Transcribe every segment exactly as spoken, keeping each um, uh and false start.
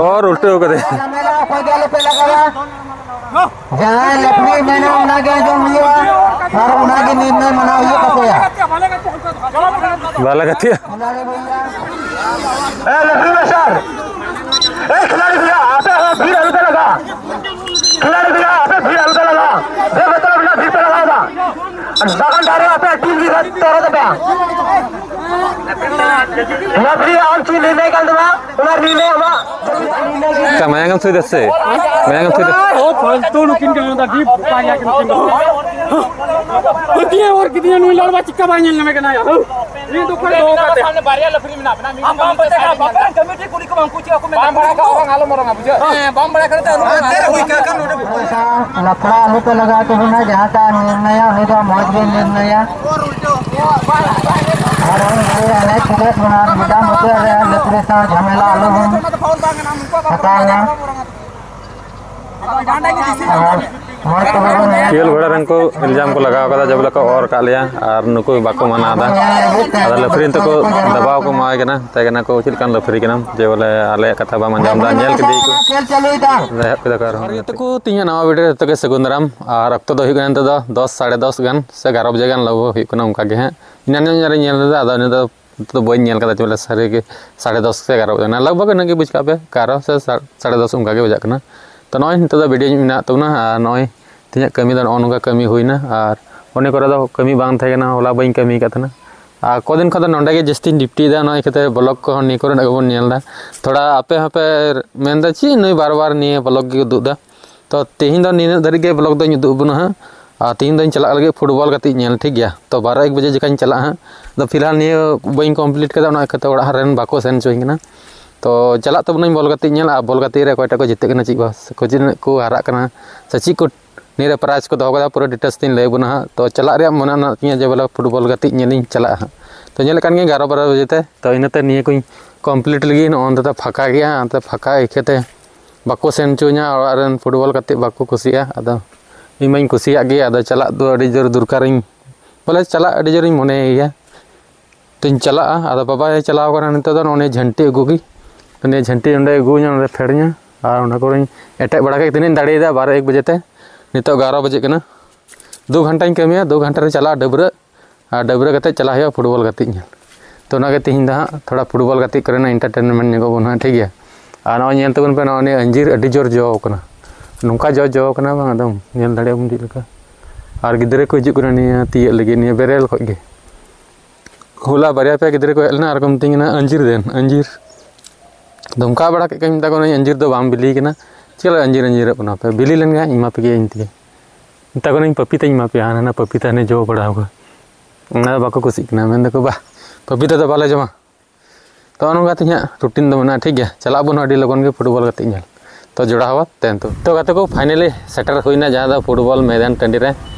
ᱚᱨ ᱩᱞᱴᱟᱹᱣ ᱠᱟᱫᱮ᱾ ᱡᱟᱦᱟᱸᱭ ᱞᱮᱯᱷᱨᱤ ᱢᱮᱱᱟ ᱚᱱᱟᱜᱮ ᱟᱸᱡᱚᱢ ᱦᱩᱭᱩᱜᱼᱟ, ᱟᱨ ᱚᱱᱟᱜᱮ ᱱᱤᱨᱱᱚᱭ ᱢᱟᱱᱟᱣ ᱦᱩᱭᱩᱜ ᱛᱟᱯᱮᱭᱟ᱾ ᱵᱟᱞᱮ ᱜᱟᱛᱮᱜᱼᱟ᱾ ᱮ ᱞᱮᱯᱷᱨᱤ ᱢᱟᱥᱴᱟᱨ, ᱮ ᱠᱷᱤᱞᱟᱲᱤ ᱵᱷᱟᱭᱟ, ᱟᱯᱮ ᱦᱚᱸ ᱵᱷᱤᱲ ᱟᱞᱚᱯᱮ ᱞᱟᱜᱟᱜᱼᱟ᱾ ᱠᱷᱤᱞᱟᱲᱤ ᱵᱷᱟᱭᱟ, ᱟᱯᱮ ᱵᱷᱤᱲ ᱟᱞᱚᱯᱮ ᱞᱟᱜᱟᱜᱼᱟ᱾ ᱵᱮᱢᱚᱛᱞᱚᱵ ᱨᱮᱱᱟᱜ ᱵᱷᱤᱲ ᱯᱮ ᱞᱟᱜᱟᱣ ᱮᱫᱟ᱾ ᱵᱟᱠᱷᱟᱱ ᱰᱟᱭᱨᱮᱠᱴ ᱟᱯᱮᱭᱟᱜ ᱴᱤᱢ ᱜᱮ ᱛᱚᱨᱚ ᱛᱟᱯᱮᱭᱟ᱾ ᱞᱮᱯᱷᱨᱤ ᱟᱢ ᱪᱮᱫ ᱞᱟᱹᱭ ᱠᱟᱱ ᱛᱟᱢᱟ? ᱚᱱᱟ ᱞᱟᱹᱭ ᱟᱢᱟᱜ᱾ ᱢᱟᱭᱟᱝ ᱮᱢ ᱛᱷᱩᱭ ᱫᱟ ᱥᱮ? ᱢᱟᱭᱟᱝ ᱮᱢ ᱛᱷᱩᱭ ᱫᱟ? ᱯᱷᱟᱞᱛᱩ ᱱᱩᱠᱤᱱ ᱠᱟᱱᱟ, ᱟᱹᱰᱤ ᱵᱚᱠᱟ ᱜᱮᱭᱟ ᱠᱤᱱ ᱱᱩᱠᱤᱱ ᱫᱚ᱾ ᱦᱟᱹᱛᱤᱭᱟᱹ ᱚᱨ ᱠᱤᱫᱤᱧᱟ ᱱᱩᱭ ᱞᱟᱲᱣᱟ, ᱪᱤᱠᱟ ᱵᱟᱭ ᱧᱮᱞ ᱧᱟᱢᱮ ᱠᱟᱱᱟ ᱭᱟ? ᱤᱧ ᱫᱚ ᱚᱠᱚᱭ ᱫᱚᱦᱚ ᱠᱟᱛᱮ? ᱟᱢ ᱵᱟᱢ ᱵᱟᱲᱟᱭ ᱠᱷᱟᱱ ᱵᱟᱯᱮ ᱠᱚᱢᱤᱴᱤ ᱠᱩᱞᱤ ᱠᱚᱢ, ᱩᱱᱠᱩ ᱪᱮᱫ ᱠᱚ ᱢᱮᱛᱟ ᱠᱚᱣᱟ? ᱵᱟᱝ ᱵᱟᱲᱟᱭ ᱠᱷᱟᱱ ᱚᱨᱚᱝ ᱟᱞᱚᱢ ᱚᱨᱚᱝᱟ, ᱵᱩᱡᱷᱟᱹᱣ? ᱦᱮᱸ, ᱵᱟᱢ ᱵᱟᱲᱟᱭ ᱠᱷᱟᱱ ᱫᱚ ᱟᱞᱚᱢ ᱚᱨᱚᱝᱟ᱾ ᱞᱟᱯᱲᱟ ᱟᱞᱚ ᱯᱮ ᱞᱟᱜᱟᱣ ᱛᱟᱵᱚᱱᱟ, ᱡᱟᱦᱟᱸᱴᱟᱜ ᱱᱤᱨᱱᱟᱭᱟ ᱩᱱᱤ ᱫᱚ ᱢᱚᱡᱽ ᱜᱮ ᱱᱤᱨᱱᱟᱭᱟ᱾ ᱟᱨ ᱩᱱᱤ ᱮᱱᱮᱡ ᱠᱟᱛᱮ ᱚᱱᱟ ᱜᱚᱰᱟ ᱢᱩᱪᱟᱹᱫ ᱨᱮ ᱞᱮᱯᱨᱮ ᱥᱟᱶ ᱡᱷᱟᱢᱮᱞᱟ ᱟᱞᱚ ᱵᱚᱱ ᱦᱟᱛᱟᱣ ᱢᱟ᱾ ᱟᱨ ᱢᱚᱡᱽ ᱛᱮᱵᱚᱱ ᱮᱱᱮᱡ᱾ ᱠᱷᱮᱞ ᱜᱷᱚᱲᱟ ᱨᱮᱱ ᱠᱚ ᱤᱞᱡᱟᱢ ᱠᱚ ᱞᱟᱜᱟᱣ ᱠᱟᱫᱟ ᱡᱮ ᱵᱚᱞᱮ ᱠᱚ ᱚᱨ ᱟᱠᱟᱫ ᱞᱮᱭᱟ ᱟᱨ ᱱᱩᱠᱩ ᱵᱟᱠᱚ ᱢᱟᱱᱟᱣ ᱮᱫᱟ᱾ ᱟᱫᱚ ᱞᱮᱯᱷᱨᱤ ᱛᱟᱠᱚ ᱫᱟᱵᱟᱣ ᱠᱚ ᱮᱢᱟᱣᱟᱭ ᱠᱟᱱᱟ, ᱢᱮᱛᱟᱭ ᱠᱟᱱᱟ ᱠᱚ ᱪᱮᱫ ᱞᱮᱠᱟᱱ ᱞᱮᱯᱷᱨᱤ ᱠᱟᱱᱟᱢ ᱡᱮ ᱵᱚᱞᱮ ᱟᱞᱮᱭᱟᱜ ᱠᱟᱛᱷᱟ ᱵᱟᱢ ᱟᱸᱡᱚᱢ ᱮᱫᱟ, ᱧᱮᱞ ᱠᱮᱫᱮᱭᱟ ᱠᱚ᱾ ᱠᱷᱮᱞ ᱪᱟᱹᱞᱩᱭᱮᱫᱟ᱾ ᱟᱫᱚ ᱮᱦᱚᱵ ᱠᱮᱫᱟ ᱠᱚ ᱟᱨᱦᱚᱸ᱾ ᱟᱨ ᱡᱚᱛᱚ ᱠᱚ ᱛᱤᱧᱟᱹ ᱱᱟᱣᱟ ᱵᱷᱤᱰᱤᱭᱳ ᱨᱮ ᱡᱚᱛᱚ ᱜᱮ ᱥᱟᱹᱜᱩᱱ ᱫᱟᱨᱟᱢ᱾ ᱟᱨ ᱚᱠᱛᱚ ᱫᱚ ᱦᱩᱭᱩᱜ ᱠᱟᱱᱟ ᱱᱤᱛᱚᱜ ᱫᱚ ᱫᱚᱥ, ᱥᱟᱲᱮ ᱫᱚᱥ ᱜᱟᱱ ᱥᱮ ᱮᱜᱟᱨᱚ ᱵᱟᱡᱮ ᱜᱟᱱ ᱞᱟᱜᱵᱷᱟᱜᱽ ᱦᱩᱭᱩᱜ ᱠᱟᱱᱟ ᱚᱱᱠᱟ ᱜᱮ ᱦᱟᱸᱜ᱾ ᱤᱱᱟᱹ ᱧᱚᱜ ᱨᱮᱧ ᱧᱮᱞ ᱞᱮᱫᱟ, ᱟᱫᱚ ᱤᱱᱟᱹ ᱫᱚ ᱱᱤᱛᱚᱜ ᱫᱚ ᱵᱟᱹᱧ ᱧᱮᱞ ᱠᱟᱫᱟ ᱡᱮ ᱵᱚᱞᱮ ᱥᱟᱹᱨᱤ ᱜᱮ ᱥᱟᱲᱮ ᱫᱚᱥ ᱥᱮ ᱮᱜᱟᱨᱚ ᱵᱟᱡᱟᱜ ᱠᱟᱱᱟ, ᱞᱟᱜᱽ ᱵᱷᱟᱜᱽ ᱤᱱᱟᱹᱜ ᱜᱮ ᱵᱩᱡᱽ ᱠᱟᱜ ᱯᱮ, ᱮᱜᱟᱨᱚ ᱥᱮ ᱥᱟ-, ᱥᱟᱲᱮ ᱫᱚᱥ ᱚᱱᱠᱟ ᱜᱮ ᱵᱟᱡᱟᱜ ᱠᱟᱱᱟ᱾ ᱛᱚ ᱱᱚᱜᱼᱚᱭ ᱱᱤᱛᱚᱜ ᱫᱚ ᱵᱷᱤᱰᱤᱭᱳ ᱢᱮᱱᱟᱜ ᱛᱟᱵᱚᱱᱟ, ᱟᱨ ᱱᱚᱜᱼᱚᱭ ᱛᱮᱦᱮᱧᱟᱜ ᱠᱟᱹᱢᱤ ᱫᱚ ᱱᱚᱜᱼᱚ ᱱᱚᱝᱠᱟ ᱠᱟᱹᱢᱤ ᱦᱩᱭᱱᱟ᱾ ᱟᱨ ᱚᱱᱮ ᱠᱚᱨᱮ ᱫᱚ ᱠᱟᱹᱢᱤ ᱵᱟᱝ ᱛᱟᱦᱮᱸ ᱠᱟᱱᱟ, ᱦᱚᱞᱟ ᱵᱟᱹᱧ ᱠᱟᱹᱢᱤ ᱟᱠᱟᱫ ᱛᱟᱦᱮᱱᱟ᱾ ᱟᱨ ᱠᱚᱫᱤᱱ ᱠᱷᱚᱱ ᱫᱚ ᱱᱚᱸᱰᱮ ᱜᱮ ᱡᱟᱹᱥᱛᱤᱧ ᱰᱤᱭᱩᱴᱤᱭᱮᱫᱟ, ᱱᱚᱜᱼᱚᱭ ᱠᱟᱛᱮ ᱵᱞᱚᱜ ᱠᱚᱦᱚᱸ ᱱᱤᱭᱟᱹ ᱠᱚᱨᱮᱱᱟᱜ ᱜᱮᱵᱚᱱ ᱧᱮᱞ ᱮᱫᱟ᱾ ᱛᱷᱚᱲᱟ ᱟᱯᱮ ᱦᱚᱸᱯᱮ ᱢᱮᱱᱫᱟ ᱪᱮᱫ ᱱᱩᱭ ᱵᱟᱨ ᱵᱟᱨ ᱱᱤᱭᱟᱹ ᱵᱞᱚᱜ ᱜᱮ ᱩᱫᱩᱜ ᱮᱫᱟ᱾ ᱛᱚ ᱛᱮᱦᱮᱧ ᱫᱚ ᱱᱤᱱᱟᱹᱜ ᱫᱷᱟᱹᱨᱤᱡ ᱜᱮ ᱵᱞᱚᱜ ᱫᱚᱧ ᱩᱫᱩᱜ ᱟᱵᱚᱱᱟ ᱦᱟᱸᱜ᱾ ᱟᱨ ᱛᱮᱦᱮᱧ ᱫᱚᱧ ᱪᱟᱞᱟᱜ ᱞᱟᱹᱜᱤᱫ ᱯᱷᱩᱴᱵᱚᱞ ᱜᱟᱛᱮᱜ ᱧᱮᱞ, ᱴᱷᱤᱠ ᱜᱮᱭᱟ? ᱛᱚ ᱵᱟᱨᱚ ᱮᱠ ᱵᱟᱡᱮ ᱡᱚᱠᱷᱟᱧ ᱪᱟᱞᱟᱜᱼᱟ ᱦᱟᱸᱜ᱾ ᱟᱫᱚ ᱯᱷᱤᱞᱦᱟᱞ ᱱᱤᱭᱟᱹ ᱵᱟᱹᱧ ᱠᱚᱢᱯᱞᱤᱴ ᱠᱟᱫᱟ, ᱚᱱᱟ ᱤᱭᱠᱟᱹᱛᱮ ᱚᱲᱟᱜ ᱨᱮᱱ ᱵᱟᱠᱚ ᱥᱮᱱ ᱦᱚᱪᱚᱧ ᱠᱟᱱᱟ᱾ ᱛᱚ ᱪᱟᱞᱟᱜ ᱛᱟᱵᱚᱱᱟᱹᱧ ᱵᱚᱞ ᱜᱟᱛᱮᱜ ᱧᱮᱞ, ᱟᱨ ᱵᱚᱞ ᱜᱟᱛᱮᱜ ᱨᱮ ᱚᱠᱚᱭᱴᱟᱜ ᱠᱚ ᱡᱤᱛᱟᱹᱜ ᱠᱟᱱᱟ, ᱪᱮᱫ ᱠᱚ, ᱠᱚ ᱪᱮᱫ ᱠᱚ ᱦᱟᱨᱟᱜ ᱠᱟᱱᱟ, ᱥᱮ ᱪᱮᱫ ᱠᱚ ᱱᱤᱭᱟᱹ ᱨᱮ ᱯᱨᱟᱭᱤᱡᱽ ᱠᱚ ᱫᱚᱦᱚ ᱠᱟᱫᱟ, ᱯᱩᱨᱟᱹ ᱰᱤᱴᱮᱞᱥ ᱛᱤᱧ ᱞᱟᱹᱭ ᱟᱵᱚᱱᱟ ᱦᱟᱸᱜ᱾ ᱛᱚ ᱪᱟᱞᱟᱜ ᱨᱮᱭᱟᱜ ᱢᱚᱱᱮ ᱢᱮᱱᱟᱜ ᱛᱤᱧᱟᱹ ᱡᱮ ᱵᱚᱞᱮ ᱯᱷᱩᱴᱵᱚᱞ ᱜᱟᱛᱮᱜ ᱧᱮᱞᱤᱧ ᱪᱟᱞᱟᱜᱼᱟ ᱦᱟᱸᱜ᱾ ᱛᱚ ᱧᱮᱞᱮᱫ ᱠᱟᱱ ᱜᱤᱭᱟᱹᱧ ᱮᱜᱟᱨᱚ ᱵᱟᱨᱚ ᱵᱟᱡᱮ ᱛᱮ, ᱛᱚ ᱤᱱᱟᱹᱛᱮ ᱱᱤᱭᱟᱹ ᱠᱚᱧ ᱠᱚᱢᱯᱞᱤᱴ ᱞᱟᱹᱜᱤᱫ᱾ ᱱᱚᱜᱼᱚ ᱱᱚᱱᱛᱮ ᱫᱚ ᱯᱷᱟᱸᱠᱟ ᱜᱮᱭᱟ, ᱚᱱᱛᱮ ᱯᱷᱟᱸᱠᱟ ᱤᱭᱠᱟᱹᱛᱮ ᱵᱟᱠᱚ ᱥᱮᱱ ᱦᱚᱪᱚᱧᱟ ᱚᱲᱟᱜ ᱨᱮᱱ, ᱯᱷᱩᱴᱵᱚᱞ ᱜᱟᱛᱮᱜ ᱵᱟᱠᱚ ᱠᱩᱥᱤᱭᱟᱜᱼᱟ᱾ ᱟᱫᱚ ᱤᱧ ᱢᱟᱧ ᱠᱩᱥᱤᱭᱟᱜ ᱜᱮ, ᱟᱫᱚ ᱪᱟᱞᱟᱜ ᱫᱚ ᱟᱹᱰᱤ ᱡᱳᱨ ᱫᱚᱨᱠᱟᱨᱤᱧ, ᱵᱚᱞᱮ ᱪᱟᱞᱟᱜ ᱟᱹᱰᱤ ᱡᱳᱨᱤᱧ ᱢᱚᱱᱮᱭ ᱜᱮᱭᱟ᱾ ᱛᱤᱧ ᱪᱟᱞᱟᱜᱼᱟ᱾ ᱟᱫᱚ ᱵᱟᱵᱟᱭ ᱪᱟᱞᱟᱣ ᱠᱟᱱᱟ ᱱᱤᱛᱚᱜ ᱫᱚ, ᱱᱚᱜᱼᱚ ᱱᱤᱭᱟᱹ ᱡᱷᱟᱹᱱᱴᱤ ᱟᱹᱜᱩ ᱜᱮ᱾ ᱱᱤᱭᱟᱹ ᱡᱷᱟᱹᱱᱴᱤ ᱚᱸᱰᱮ ᱟᱹᱜᱩᱧᱟ, ᱚᱸᱰᱮ ᱯᱷᱮᱰ ᱤᱧᱟ᱾ ᱟᱨ ᱚᱱᱟ ᱠᱚᱨᱮᱧ ᱮᱴᱮᱫ ᱵᱟᱲᱟ ᱠᱮᱫ, ᱛᱤᱱᱟᱹᱜ ᱤᱧ ᱫᱟᱲᱮᱭᱟᱫᱟ, ᱵᱟᱨᱚ ᱮᱠ ᱵᱟᱡᱮ ᱛᱮ᱾ ᱱᱤᱛᱚᱜ ᱮᱜᱟᱨᱚ ᱵᱟᱡᱮᱜ ᱠᱟᱱᱟ᱾ ᱫᱩ ᱜᱷᱚᱱᱴᱟᱧ ᱠᱟᱹᱢᱤᱭᱟ, ᱫᱩ ᱜᱷᱚᱱᱴᱟ ᱨᱮ ᱪᱟᱞᱟᱜᱼᱟ ᱰᱟᱹᱵᱽᱨᱟᱹᱜ, ᱟᱨ ᱰᱟᱹᱵᱽᱨᱟᱹ ᱠᱟᱛᱮᱫ ᱪᱟᱞᱟᱜ ᱦᱩᱭᱩᱜᱼᱟ ᱯᱷᱩᱴᱵᱚᱞ ᱜᱟᱛᱮᱜ ᱧᱮᱞ᱾ ᱛᱚ ᱚᱱᱟᱜᱮ ᱛᱤᱦᱤᱧ ᱫᱚ ᱦᱟᱸᱜ ᱛᱷᱚᱲᱟ ᱯᱷᱩᱴᱵᱚᱞ ᱜᱟᱛᱮᱜ ᱠᱚᱨᱮᱱᱟᱜ ᱮᱱᱴᱟᱨᱴᱮᱱᱢᱮᱱᱴ ᱧᱚᱜᱚᱜ ᱵᱚᱱ ᱦᱟᱸᱜ, ᱴᱷᱤᱠ ᱜᱮᱭᱟ? ᱟᱨ ᱱᱚᱜᱼᱚᱭ ᱧᱮᱞ ᱛᱟᱵᱚᱱ ᱯᱮ, ᱱᱚᱜᱼᱚᱭ ᱱᱤᱭᱟᱹ ᱟᱸᱡᱤᱨ ᱟᱹᱰᱤ ᱡᱳᱨ ᱡᱚ ᱠᱟᱱᱟ᱾ ᱱᱚᱝᱠᱟ ᱡᱚ, ᱡᱚ ᱠᱟᱱᱟ ᱵᱟᱝ, ᱟᱫᱚᱢ ᱧᱮᱞ ᱫᱟᱲᱮᱭᱟᱜᱼᱟ ᱵᱚᱱ ᱪᱮᱫ ᱞᱮᱠᱟ᱾ ᱟᱨ ᱜᱤᱫᱽᱨᱟᱹ ᱠᱚ ᱦᱤᱡᱩᱜ ᱠᱟᱱᱟ ᱱᱤᱭᱟᱹ ᱛᱤᱭᱟᱹᱜ ᱞᱟᱹᱜᱤᱫ, ᱱᱤᱭᱟᱹ ᱵᱮᱨᱮᱞ ᱠᱷᱚᱡ ᱜᱮ᱾ ᱦᱚᱞᱟ ᱵᱟᱨᱭᱟ ᱯᱮᱭᱟ ᱜᱤᱫᱽᱨᱟᱹ ᱠᱚ ᱦᱮᱡ ᱞᱮᱱᱟ ᱟᱨ ᱠᱚ ᱢᱤᱛᱟᱹᱧ ᱠᱟᱱᱟ, "ᱟᱸᱡᱤᱨ ᱫᱮᱱ, ᱟᱸᱡᱤᱨ᱾" ᱫᱷᱚᱢᱠᱟᱣ ᱵᱟᱲᱟ ᱠᱮᱫ ᱠᱚᱣᱟᱧ, ᱢᱮᱛᱟ ᱠᱚ ᱠᱟᱹᱱᱟᱹᱧ, "ᱟᱸᱡᱤᱨ ᱫᱚ ᱵᱟᱝ ᱵᱤᱞᱤ ᱠᱟᱱᱟ, ᱪᱮᱫ ᱞᱮᱠᱟ ᱟᱸᱡᱤᱨ ᱟᱸᱡᱤᱨᱚᱜ ᱠᱟᱱᱟ ᱯᱮ? ᱵᱤᱞᱤ ᱞᱮᱱ ᱠᱷᱟᱱ ᱤᱧ ᱮᱢᱟ ᱯᱮ ᱜᱮᱭᱟ ᱤᱧ ᱛᱮᱜᱮ᱾" ᱢᱮᱛᱟ ᱠᱚ ᱠᱟᱹᱱᱟᱹᱧ, "ᱯᱟᱯᱤᱛᱟᱧ ᱮᱢᱟ ᱯᱮᱭᱟ, ᱦᱟᱱᱟ ᱱᱟ ᱯᱟᱯᱤᱛᱟ ᱦᱟᱱᱮ ᱡᱚ ᱵᱟᱲᱟ ᱟᱠᱟᱱᱟ᱾" ᱚᱱᱟ ᱫᱚ ᱵᱟᱠᱚ ᱠᱩᱥᱤᱜ ᱠᱟᱱᱟ, ᱢᱮᱱ ᱫᱟᱠᱚ, "ᱵᱟᱦ, ᱯᱟᱯᱤᱛᱟ ᱫᱚ ᱵᱟᱞᱮ ᱡᱚᱢᱟ᱾" ᱛᱚ ᱱᱚᱝᱠᱟ ᱛᱮ ᱤᱧᱟᱹᱜ ᱨᱩᱴᱤᱱ ᱫᱚ ᱢᱮᱱᱟᱜᱼᱟ, ᱴᱷᱤᱠ ᱜᱮᱭᱟ? ᱪᱟᱞᱟᱜ ᱟᱵᱚᱱ ᱟᱹᱰᱤ ᱞᱚᱜᱚᱱ ᱜᱮ ᱯᱷᱩᱴᱵᱚᱞ ᱜᱟᱛᱮᱜ ᱧᱮᱞ᱾ ᱛᱚ ᱡᱚᱲᱟᱣ ᱟᱵᱟᱫ ᱛᱮᱱᱛᱩ᱾ ᱛᱚ ᱜᱟᱛᱮ ᱠᱚ, ᱯᱷᱟᱭᱱᱟᱞᱤ ᱥᱮᱴᱮᱨ ᱦᱩᱭᱱᱟ ᱡᱟᱦᱟᱸ ᱫᱚ ᱯᱷᱩᱴᱵᱚᱞ ᱢᱚᱭᱫᱟᱱ ᱴᱟᱺᱰᱤ ᱨᱮ᱾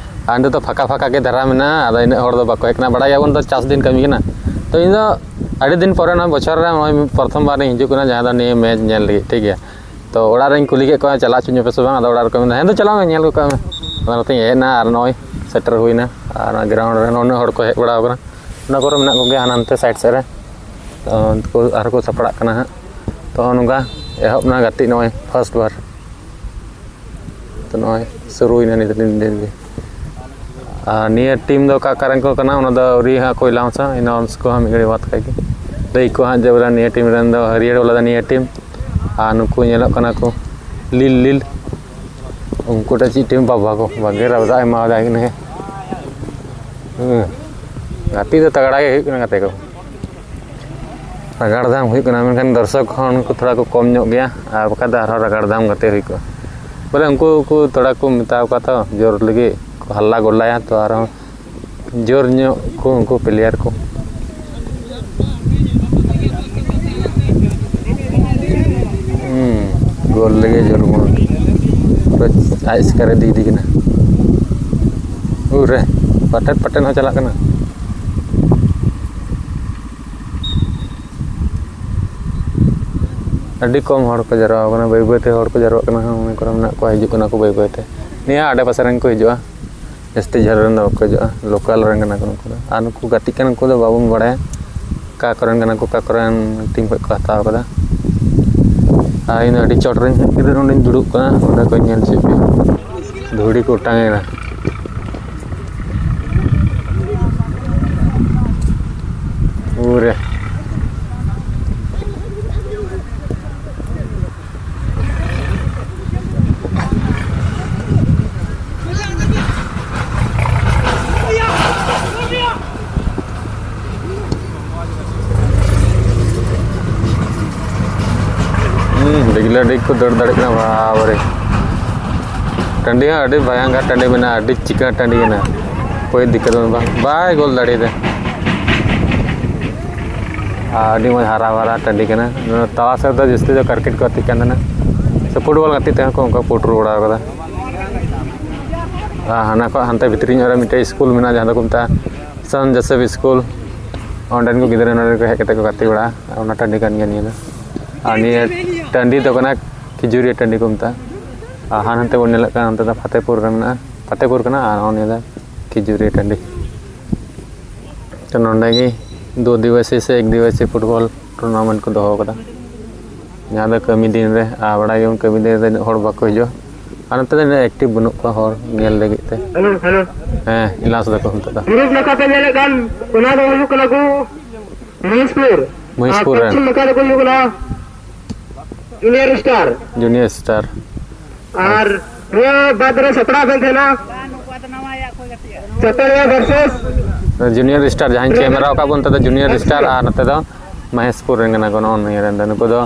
ᱟᱨ ᱱᱤᱛᱚᱜ ᱫᱚ ᱯᱷᱟᱸᱠᱟ ᱯᱷᱟᱸᱠᱟ ᱜᱮ ᱫᱷᱟᱨᱟ ᱢᱮᱱᱟᱜᱼᱟ, ᱟᱫᱚ ᱤᱱᱟᱹᱜ ᱦᱚᱲ ᱫᱚ ᱵᱟᱠᱚ ᱦᱮᱡ ᱠᱟᱱᱟ, ᱵᱟᱲᱟᱭ ᱜᱮᱭᱟᱵᱚᱱ ᱛᱚ ᱪᱟᱥ ᱫᱤᱱ ᱠᱟᱹᱢᱤ ᱠᱟᱱᱟ᱾ ᱛᱚ ᱤᱧ ᱫᱚ ᱟᱹᱰᱤ ᱫᱤᱱ ᱯᱚᱨᱮ ᱱᱚᱣᱟ ᱵᱚᱪᱷᱚᱨ ᱨᱮ ᱱᱚᱜᱼᱚᱭ ᱯᱨᱚᱛᱷᱚᱢ ᱵᱟᱨ ᱤᱧ ᱦᱤᱡᱩᱜ ᱠᱟᱱᱟ ᱡᱟᱦᱟᱸ ᱫᱚ ᱱᱤᱭᱟᱹ ᱢᱮᱪ ᱧᱮᱞ ᱞᱟᱹᱜᱤᱫ, ᱴᱷᱤᱠ ᱜᱮᱭᱟ? ᱛᱚ ᱚᱲᱟᱜ ᱨᱮᱧ ᱠᱩᱞᱤ ᱠᱮᱫ ᱠᱚᱣᱟ, "ᱪᱟᱞᱟᱜ ᱦᱚᱪᱚᱧ ᱟᱯᱮ ᱥᱮ ᱵᱟᱝ?" ᱟᱫᱚ ᱚᱲᱟᱜ ᱨᱮᱠᱚ ᱢᱮᱱᱫᱟ, "ᱦᱮᱸ ᱫᱚ ᱪᱟᱞᱟᱜ ᱢᱮ, ᱧᱮᱞ ᱜᱚᱫ ᱠᱟᱜ ᱢᱮ᱾" ᱟᱫᱚ ᱱᱚᱛᱮᱧ ᱦᱮᱡ ᱮᱱᱟ ᱟᱨ ᱱᱚᱜᱼᱚᱭ ᱥᱮᱴᱮᱨ ᱦᱩᱭᱱᱟ᱾ ᱟᱨ ᱚᱱᱟ ᱜᱨᱟᱣᱩᱱᱰ ᱨᱮ ᱱᱩᱱᱟᱹᱜ ᱦᱚᱲ ᱠᱚ ᱦᱮᱡ ᱵᱟᱲᱟᱣ ᱠᱟᱱᱟ, ᱚᱱᱟ ᱠᱚᱨᱮ ᱢᱮᱱᱟᱜ ᱠᱚᱜᱮᱭᱟ ᱦᱟᱱᱟ ᱱᱟᱛᱮ ᱥᱟᱭᱤᱰ ᱥᱮᱫ ᱨᱮ᱾ ᱛᱚ ᱩᱱᱠᱩ ᱟᱨᱦᱚᱸ ᱠᱚ ᱥᱟᱯᱲᱟᱜ ᱠᱟᱱᱟ ᱦᱟᱸᱜ᱾ ᱛᱚ ᱱᱚᱝᱠᱟ ᱮᱦᱚᱵ ᱱᱟ ᱜᱟᱛᱮᱜ ᱱᱚᱜᱼᱚᱭ ᱯᱷᱟᱥᱴ ᱵᱟᱨ᱾ ᱛᱚ ᱱᱚᱜᱼᱚᱭ ᱥᱩᱨᱩᱭᱮᱱᱟ ᱱᱤᱛ ᱫᱤᱱ ᱫᱤᱱ ᱜᱮ᱾ ᱟᱨ ᱱᱤᱭᱟᱹ ᱴᱤᱢ ᱫᱚ ᱚᱠᱟ ᱚᱠᱟ ᱨᱮᱱ ᱠᱚ ᱠᱟᱱᱟ, ᱚᱱᱟ ᱫᱚ ᱟᱹᱣᱨᱤ ᱦᱟᱸᱜ ᱠᱚ ᱮᱞᱟᱣᱩᱱᱥᱟ, ᱮᱱᱟᱣᱩᱱᱥ ᱠᱚ ᱦᱟᱸᱜ ᱢᱤᱫ ᱜᱷᱟᱹᱲᱤᱡ ᱵᱟᱫ ᱠᱷᱟᱡ ᱜᱮ᱾ ᱞᱟᱹᱭ ᱠᱚ ᱦᱟᱸᱜ ᱡᱮ ᱵᱚᱞᱮ ᱱᱤᱭᱟᱹ ᱴᱤᱢ ᱨᱮᱱ ᱫᱚ ᱦᱟᱹᱨᱭᱟᱹᱲ ᱵᱟᱞᱟ ᱫᱚ ᱱᱤᱭᱟᱹ ᱴᱤᱢ, ᱟᱨ ᱱᱩᱠᱩ ᱧᱮᱞᱚᱜ ᱠᱟᱱᱟ ᱠᱚ ᱞᱤᱞ ᱞᱤᱞ, ᱩᱱᱠᱩ ᱴᱟᱜ ᱪᱮᱫ ᱴᱤᱢ ᱵᱟᱵᱟ ᱠᱚ, ᱵᱟᱜᱮ ᱨᱟᱵᱫᱟ ᱮᱢᱟᱣᱟᱫᱟ ᱠᱤᱱ ᱜᱮ᱾ ᱦᱮᱸ, ᱜᱟᱛᱮ ᱫᱚ ᱛᱟᱜᱲᱟ ᱜᱮ ᱦᱩᱭᱩᱜ ᱠᱟᱱᱟ ᱜᱟᱛᱮ ᱠᱚ᱾ ᱨᱟᱜᱟᱲ ᱫᱟᱢ ᱦᱩᱭᱩᱜ ᱠᱟᱱᱟ, ᱢᱮᱱᱠᱷᱟᱱ ᱫᱚᱨᱥᱚᱠ ᱦᱚᱸ ᱩᱱᱠᱩ ᱛᱷᱚᱲᱟ ᱠᱚ ᱠᱚᱢ ᱧᱚᱜ ᱜᱮᱭᱟ, ᱟᱨ ᱵᱟᱠᱷᱟᱡ ᱫᱚ ᱟᱨᱦᱚᱸ ᱨᱟᱜᱟᱲ ᱫᱟᱢ ᱜᱟᱛᱮ ᱦᱩᱭ ᱠᱚᱜᱼᱟ᱾ ᱵᱚᱞᱮ ᱩᱱᱠᱩ ᱠᱚ ᱛᱷᱚᱲᱟ ᱠᱚ ᱢᱮᱛᱟᱣ ᱠᱚᱣᱟ ᱛᱚ, ᱡᱳᱨ ᱞᱟᱹᱜᱤᱫ ᱠᱚ ᱦᱟᱞᱞᱟ ᱜᱚᱞᱞᱟᱭᱟ, ᱛᱚ ᱟᱨᱦᱚᱸ ᱡᱳᱨ ᱧᱚᱜ ᱠᱚ ᱩᱱᱠᱩ ᱯᱞᱮᱭᱟᱨ ᱠᱚ᱾ ᱦᱩᱸ, ᱜᱳᱞ ᱞᱟᱹᱜᱤᱫ ᱡᱳᱨ ᱢᱚᱱ᱾ ᱯᱩᱨᱟᱹ ᱟᱡ ᱮᱥᱠᱟᱨ ᱤᱫᱤ ᱤᱫᱤ ᱠᱟᱱᱟ᱾ ᱩᱨᱮ, ᱯᱟᱴᱮᱫ ᱯᱟᱴᱮᱫ ᱦᱚᱸ ᱪᱟᱞᱟᱜ ᱠᱟᱱᱟ᱾ ᱟᱹᱰᱤ ᱠᱚᱢ ᱦᱚᱲ ᱠᱚ ᱡᱟᱨᱣᱟ ᱠᱟᱱᱟ, ᱵᱟᱹᱭ ᱵᱟᱹᱭ ᱛᱮ ᱦᱚᱲ ᱠᱚ ᱡᱟᱨᱣᱟᱜ ᱠᱟᱱᱟ᱾ ᱚᱱᱟ ᱠᱚᱨᱮ ᱢᱮᱱᱟᱜ ᱠᱚᱣᱟ, ᱦᱤᱡᱩᱜ ᱠᱟᱱᱟ ᱠᱚ ᱵᱟᱹᱭ ᱵᱟᱹᱭ ᱛᱮ᱾ ᱱᱤᱭᱟᱹ ᱟᱰᱮ ᱯᱟᱥᱮ ᱨᱮᱱ ᱠᱚ ᱦᱤᱡᱩᱜᱼᱟ᱾ ᱡᱟᱹᱥᱛᱤ ᱡᱷᱟᱹᱞ ᱨᱮᱱ ᱫᱚ ᱵᱟᱠᱚ ᱦᱤᱡᱩᱜᱼᱟ, ᱞᱳᱠᱟᱞ ᱨᱮᱱ ᱠᱟᱱᱟ ᱠᱚ ᱱᱩᱠᱩ ᱫᱚ᱾ ᱟᱨ ᱱᱩᱠᱩ ᱜᱟᱛᱮᱜ ᱠᱟᱱᱟ ᱠᱚ ᱫᱚ ᱵᱟᱵᱚᱱ ᱵᱟᱲᱟᱭᱟ ᱚᱠᱟ ᱠᱚᱨᱮᱱ ᱠᱟᱱᱟ ᱠᱚ, ᱚᱠᱟ ᱠᱚᱨᱮᱱ ᱴᱤᱢ ᱠᱷᱚᱱ ᱠᱚ ᱦᱟᱛᱟᱣ ᱠᱟᱫᱟ᱾ ᱟᱨ ᱤᱧ ᱫᱚ ᱟᱹᱰᱤ ᱪᱚᱴ ᱨᱮᱧ ᱦᱮᱡ ᱠᱟᱛᱮ ᱱᱚᱸᱰᱮᱧ ᱫᱩᱲᱩᱵ ᱠᱟᱱᱟ, ᱱᱚᱸᱰᱮ ᱠᱷᱚᱱ ᱧᱮᱞ ᱦᱚᱪᱚᱭᱮᱫ ᱯᱮᱭᱟ᱾ ᱫᱷᱩᱲᱤ ᱠᱚ ᱚᱴᱟᱝ ᱮᱱᱟ᱾ ᱩᱨᱮ᱾ ᱦᱩᱸ, ᱰᱤᱜᱽᱞᱟᱹ ᱰᱤᱜᱽ ᱠᱚ ᱫᱟᱹᱲ ᱫᱟᱲᱮᱭᱟᱜ ᱠᱟᱱᱟ, ᱵᱟᱵᱟᱨᱮ᱾ ᱴᱟᱺᱰᱤ ᱦᱚᱸ ᱟᱹᱰᱤ ᱵᱷᱚᱭᱚᱝᱠᱚᱨ ᱴᱟᱺᱰᱤ ᱢᱮᱱᱟᱜᱼᱟ, ᱟᱹᱰᱤ ᱪᱤᱠᱟᱹᱬ ᱴᱟᱺᱰᱤ ᱠᱟᱱᱟ, ᱠᱳᱭ ᱫᱤᱠᱠᱟᱛ ᱵᱟᱹᱱᱩᱜᱼᱟ, ᱵᱟᱭ ᱜᱳᱞ ᱫᱟᱲᱮᱭᱟᱫᱟ᱾ ᱟᱨ ᱟᱹᱰᱤ ᱢᱚᱡᱽ ᱦᱟᱨᱟ ᱵᱷᱟᱨᱟ ᱴᱟᱺᱰᱤ ᱠᱟᱱᱟ᱾ ᱱᱚᱣᱟ ᱛᱟᱞᱟ ᱥᱮᱫ ᱫᱚ ᱡᱟᱹᱥᱛᱤ ᱫᱚ ᱠᱨᱤᱠᱮᱴ ᱠᱚ ᱜᱟᱛᱮᱜ ᱠᱟᱱ ᱛᱟᱦᱮᱱᱟ, ᱥᱮ ᱯᱷᱩᱴᱵᱚᱞ ᱜᱟᱛᱮᱜ ᱛᱮᱦᱚᱸ ᱠᱚ ᱚᱱᱠᱟ ᱯᱩᱴᱩᱨ ᱵᱟᱲᱟ ᱠᱟᱫᱟ᱾ ᱟᱨ ᱦᱟᱱᱟ ᱠᱷᱚᱱ ᱦᱟᱱᱛᱮ ᱵᱷᱤᱛᱨᱤ ᱧᱚᱜ ᱨᱮ ᱢᱤᱫᱴᱮᱡ ᱥᱠᱩᱞ ᱢᱮᱱᱟᱜᱼᱟ, ᱡᱟᱦᱟᱸ ᱫᱚᱠᱚ ᱢᱮᱛᱟᱜᱼᱟ ᱥᱮᱱᱴ ᱡᱳᱥᱮᱯᱷ ᱥᱠᱩᱞ᱾ ᱚᱸᱰᱮᱱ ᱠᱚ ᱜᱤᱫᱽᱨᱟᱹ ᱱᱚᱸᱰᱮ ᱠᱚ ᱦᱮᱡ ᱠᱟᱛᱮ ᱠᱚ ᱜᱟᱛᱮ ᱵᱟᱲᱟᱜᱼᱟ᱾ ᱟᱨ ᱚᱱᱟ ᱴᱟᱺᱰᱤ ᱠᱟᱱ ᱜᱮᱭᱟ ᱱᱤᱭᱟᱹ ᱫᱚ᱾ ᱟᱨ ᱱᱤᱭᱟᱹ ᱴᱟᱺᱰᱤ ᱫᱚ ᱠᱟᱱᱟ ᱠᱷᱤᱡᱩᱨᱤᱭᱟᱹ ᱴᱟᱺᱰᱤ ᱠᱚ ᱢᱮᱛᱟᱜᱼᱟ᱾ ᱟᱨ ᱦᱟᱱᱛᱮ ᱵᱚᱱ ᱧᱮᱞᱮᱫ ᱠᱟᱱᱟ, ᱚᱱᱛᱮ ᱫᱚ ᱯᱷᱟᱛᱮᱯᱩᱨ ᱨᱮ ᱢᱮᱱᱟᱜᱼᱟ, ᱯᱷᱟᱛᱮᱯᱩᱨ ᱠᱟᱱᱟ᱾ ᱟᱨ ᱱᱤᱭᱟᱹ ᱫᱚ ᱠᱷᱤᱡᱩᱨᱤᱭᱟᱹ ᱴᱟᱺᱰᱤ᱾ ᱛᱚ ᱱᱚᱸᱰᱮ ᱜᱮ ᱫᱩ ᱫᱤᱵᱚᱥᱤ ᱥᱮ ᱮᱠ ᱫᱤᱵᱚᱥᱤ ᱯᱷᱩᱴᱵᱚᱞ ᱴᱩᱨᱱᱟᱢᱮᱱᱴ ᱠᱚ ᱫᱚᱦᱚ ᱠᱟᱫᱟ, ᱡᱟᱦᱟᱸ ᱫᱚ ᱠᱟᱹᱢᱤ ᱫᱤᱱ ᱨᱮ᱾ ᱟᱨ ᱵᱟᱲᱟᱭ ᱜᱮᱭᱟᱢ, ᱠᱟᱹᱢᱤ ᱫᱤᱱ ᱨᱮ ᱩᱱᱟᱹᱜ ᱦᱚᱲ ᱵᱟᱠᱚ ᱦᱤᱡᱩᱜᱼᱟ᱾ ᱟᱨ ᱱᱚᱛᱮ ᱫᱚ ᱤᱱᱟᱹᱜ ᱮᱠᱴᱤᱵᱷ ᱵᱟᱹᱱᱩᱜ ᱠᱚᱣᱟ ᱦᱚᱲ ᱧᱮᱞ ᱞᱟᱹᱜᱤᱫ ᱛᱮ᱾ ᱦᱮᱸ, ᱮᱞᱟᱣᱩᱱᱥ ᱫᱟᱠᱚ ᱱᱤᱛᱚᱜ ᱫᱚ᱾ ᱯᱩᱨᱩᱵ ᱱᱟᱠᱷᱟ ᱯᱮ ᱧᱮᱞᱮᱫ ᱠᱟᱱ, ᱚᱱᱟ ᱫᱚ ᱦᱩᱭᱩᱜ ᱠᱟᱱᱟ ᱠᱚ ᱢᱚᱦᱮᱥᱯᱩᱨ᱾ ᱢᱚᱦᱮᱥᱯᱩᱨ ᱟᱨ ᱨᱮᱱ᱾ ᱯᱚᱪᱷᱤᱢ ᱱᱟᱠᱷᱟ ᱨᱮᱠᱚ ᱦᱩᱭᱩᱜ ᱠᱟᱱᱟ ᱡᱩᱱᱤᱭᱟᱨ ᱥᱴᱟᱨ᱾ Junior star. ᱟᱨ ᱱᱤᱭᱟᱹ ᱵᱟᱫ ᱨᱮ ᱥᱟᱯᱲᱟᱣ ᱵᱮᱱ ᱛᱟᱦᱮᱱᱟ ᱥᱟᱯᱲᱟᱣ ᱵᱷᱟᱨᱥᱮᱥ ᱡᱩᱱᱤᱭᱟᱨ ᱥᱴᱟᱨ, ᱡᱟᱦᱟᱸᱧ ᱠᱮᱢᱮᱨᱟ ᱟᱠᱟᱫ ᱵᱚᱱ, ᱱᱤᱛᱚᱜ ᱫᱚ ᱡᱩᱱᱤᱭᱟᱨ ᱥᱴᱟᱨ ᱟᱨ ᱱᱚᱛᱮ ᱫᱚ ᱢᱚᱦᱮᱥᱯᱩᱨ ᱨᱮᱱ ᱠᱟᱱᱟ ᱠᱚ᱾ ᱱᱚᱜᱼᱚ ᱱᱤᱭᱟᱹ ᱨᱮᱱ ᱫᱚ, ᱱᱩᱠᱩ ᱫᱚ,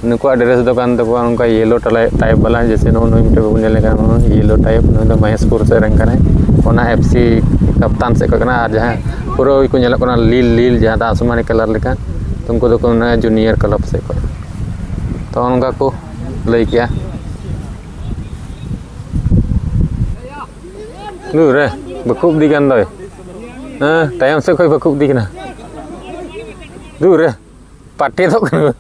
ᱱᱩᱠᱩᱣᱟᱜ ᱰᱨᱮᱥ ᱫᱚ ᱠᱟᱱ ᱛᱟᱠᱚᱣᱟ ᱱᱚᱝᱠᱟ ᱭᱮᱞᱳ ᱴᱟᱭᱤᱯ ᱵᱟᱞᱟ, ᱡᱮᱭᱥᱮ ᱱᱚᱜᱼᱚ ᱱᱩᱭ ᱢᱤᱫᱴᱮᱱ ᱵᱟᱵᱚᱱ ᱧᱮᱞᱮ ᱠᱟᱱᱟ, ᱱᱚᱜᱼᱚ ᱱᱩᱭ ᱭᱮᱞᱳ ᱴᱟᱭᱤᱯ, ᱱᱩᱭ ᱫᱚ ᱢᱚᱦᱮᱥᱯᱩᱨ ᱥᱮᱫ ᱨᱮᱱ ᱠᱟᱱᱟᱭ, ᱚᱱᱟ ᱮᱯᱷ ᱥᱤ ᱠᱟᱯᱛᱟᱱ ᱥᱮᱫ ᱠᱷᱚᱱ ᱠᱟᱱᱟ᱾ ᱟᱨ ᱡᱟᱦᱟᱸ ᱯᱩᱨᱟᱹ ᱠᱚ ᱧᱮᱞᱚᱜ ᱠᱟᱱᱟ ᱞᱤᱞ ᱞᱤᱞ, ᱡᱟᱦᱟᱸ ᱫᱚ ᱟᱥᱢᱟᱱᱤ ᱠᱟᱞᱟᱨ ᱞᱮᱠᱟ, ᱩᱱᱠᱩ ᱫᱚᱠᱚ ᱢᱮᱱᱟ ᱡᱩᱱᱤᱭᱟᱨ ᱠᱞᱟᱵᱽ ᱥᱮᱫ ᱠᱷᱚᱱ᱾ ᱛᱚ ᱱᱚᱝᱠᱟ ᱠᱚ ᱞᱟᱹᱭ ᱠᱮᱜᱼᱟ᱾ ᱫᱩ ᱨᱮ, ᱵᱟᱠᱚ ᱤᱫᱤ ᱠᱟᱱ ᱫᱚᱭ᱾ ᱦᱮᱸ, ᱛᱟᱭᱚᱢ ᱥᱮᱫ ᱠᱷᱚᱱ ᱵᱟᱠᱚ ᱤᱫᱤ ᱠᱟᱱᱟ᱾ ᱫᱩ ᱨᱮ, ᱯᱟᱴᱮᱫᱚᱜ ᱠᱟᱱᱟ᱾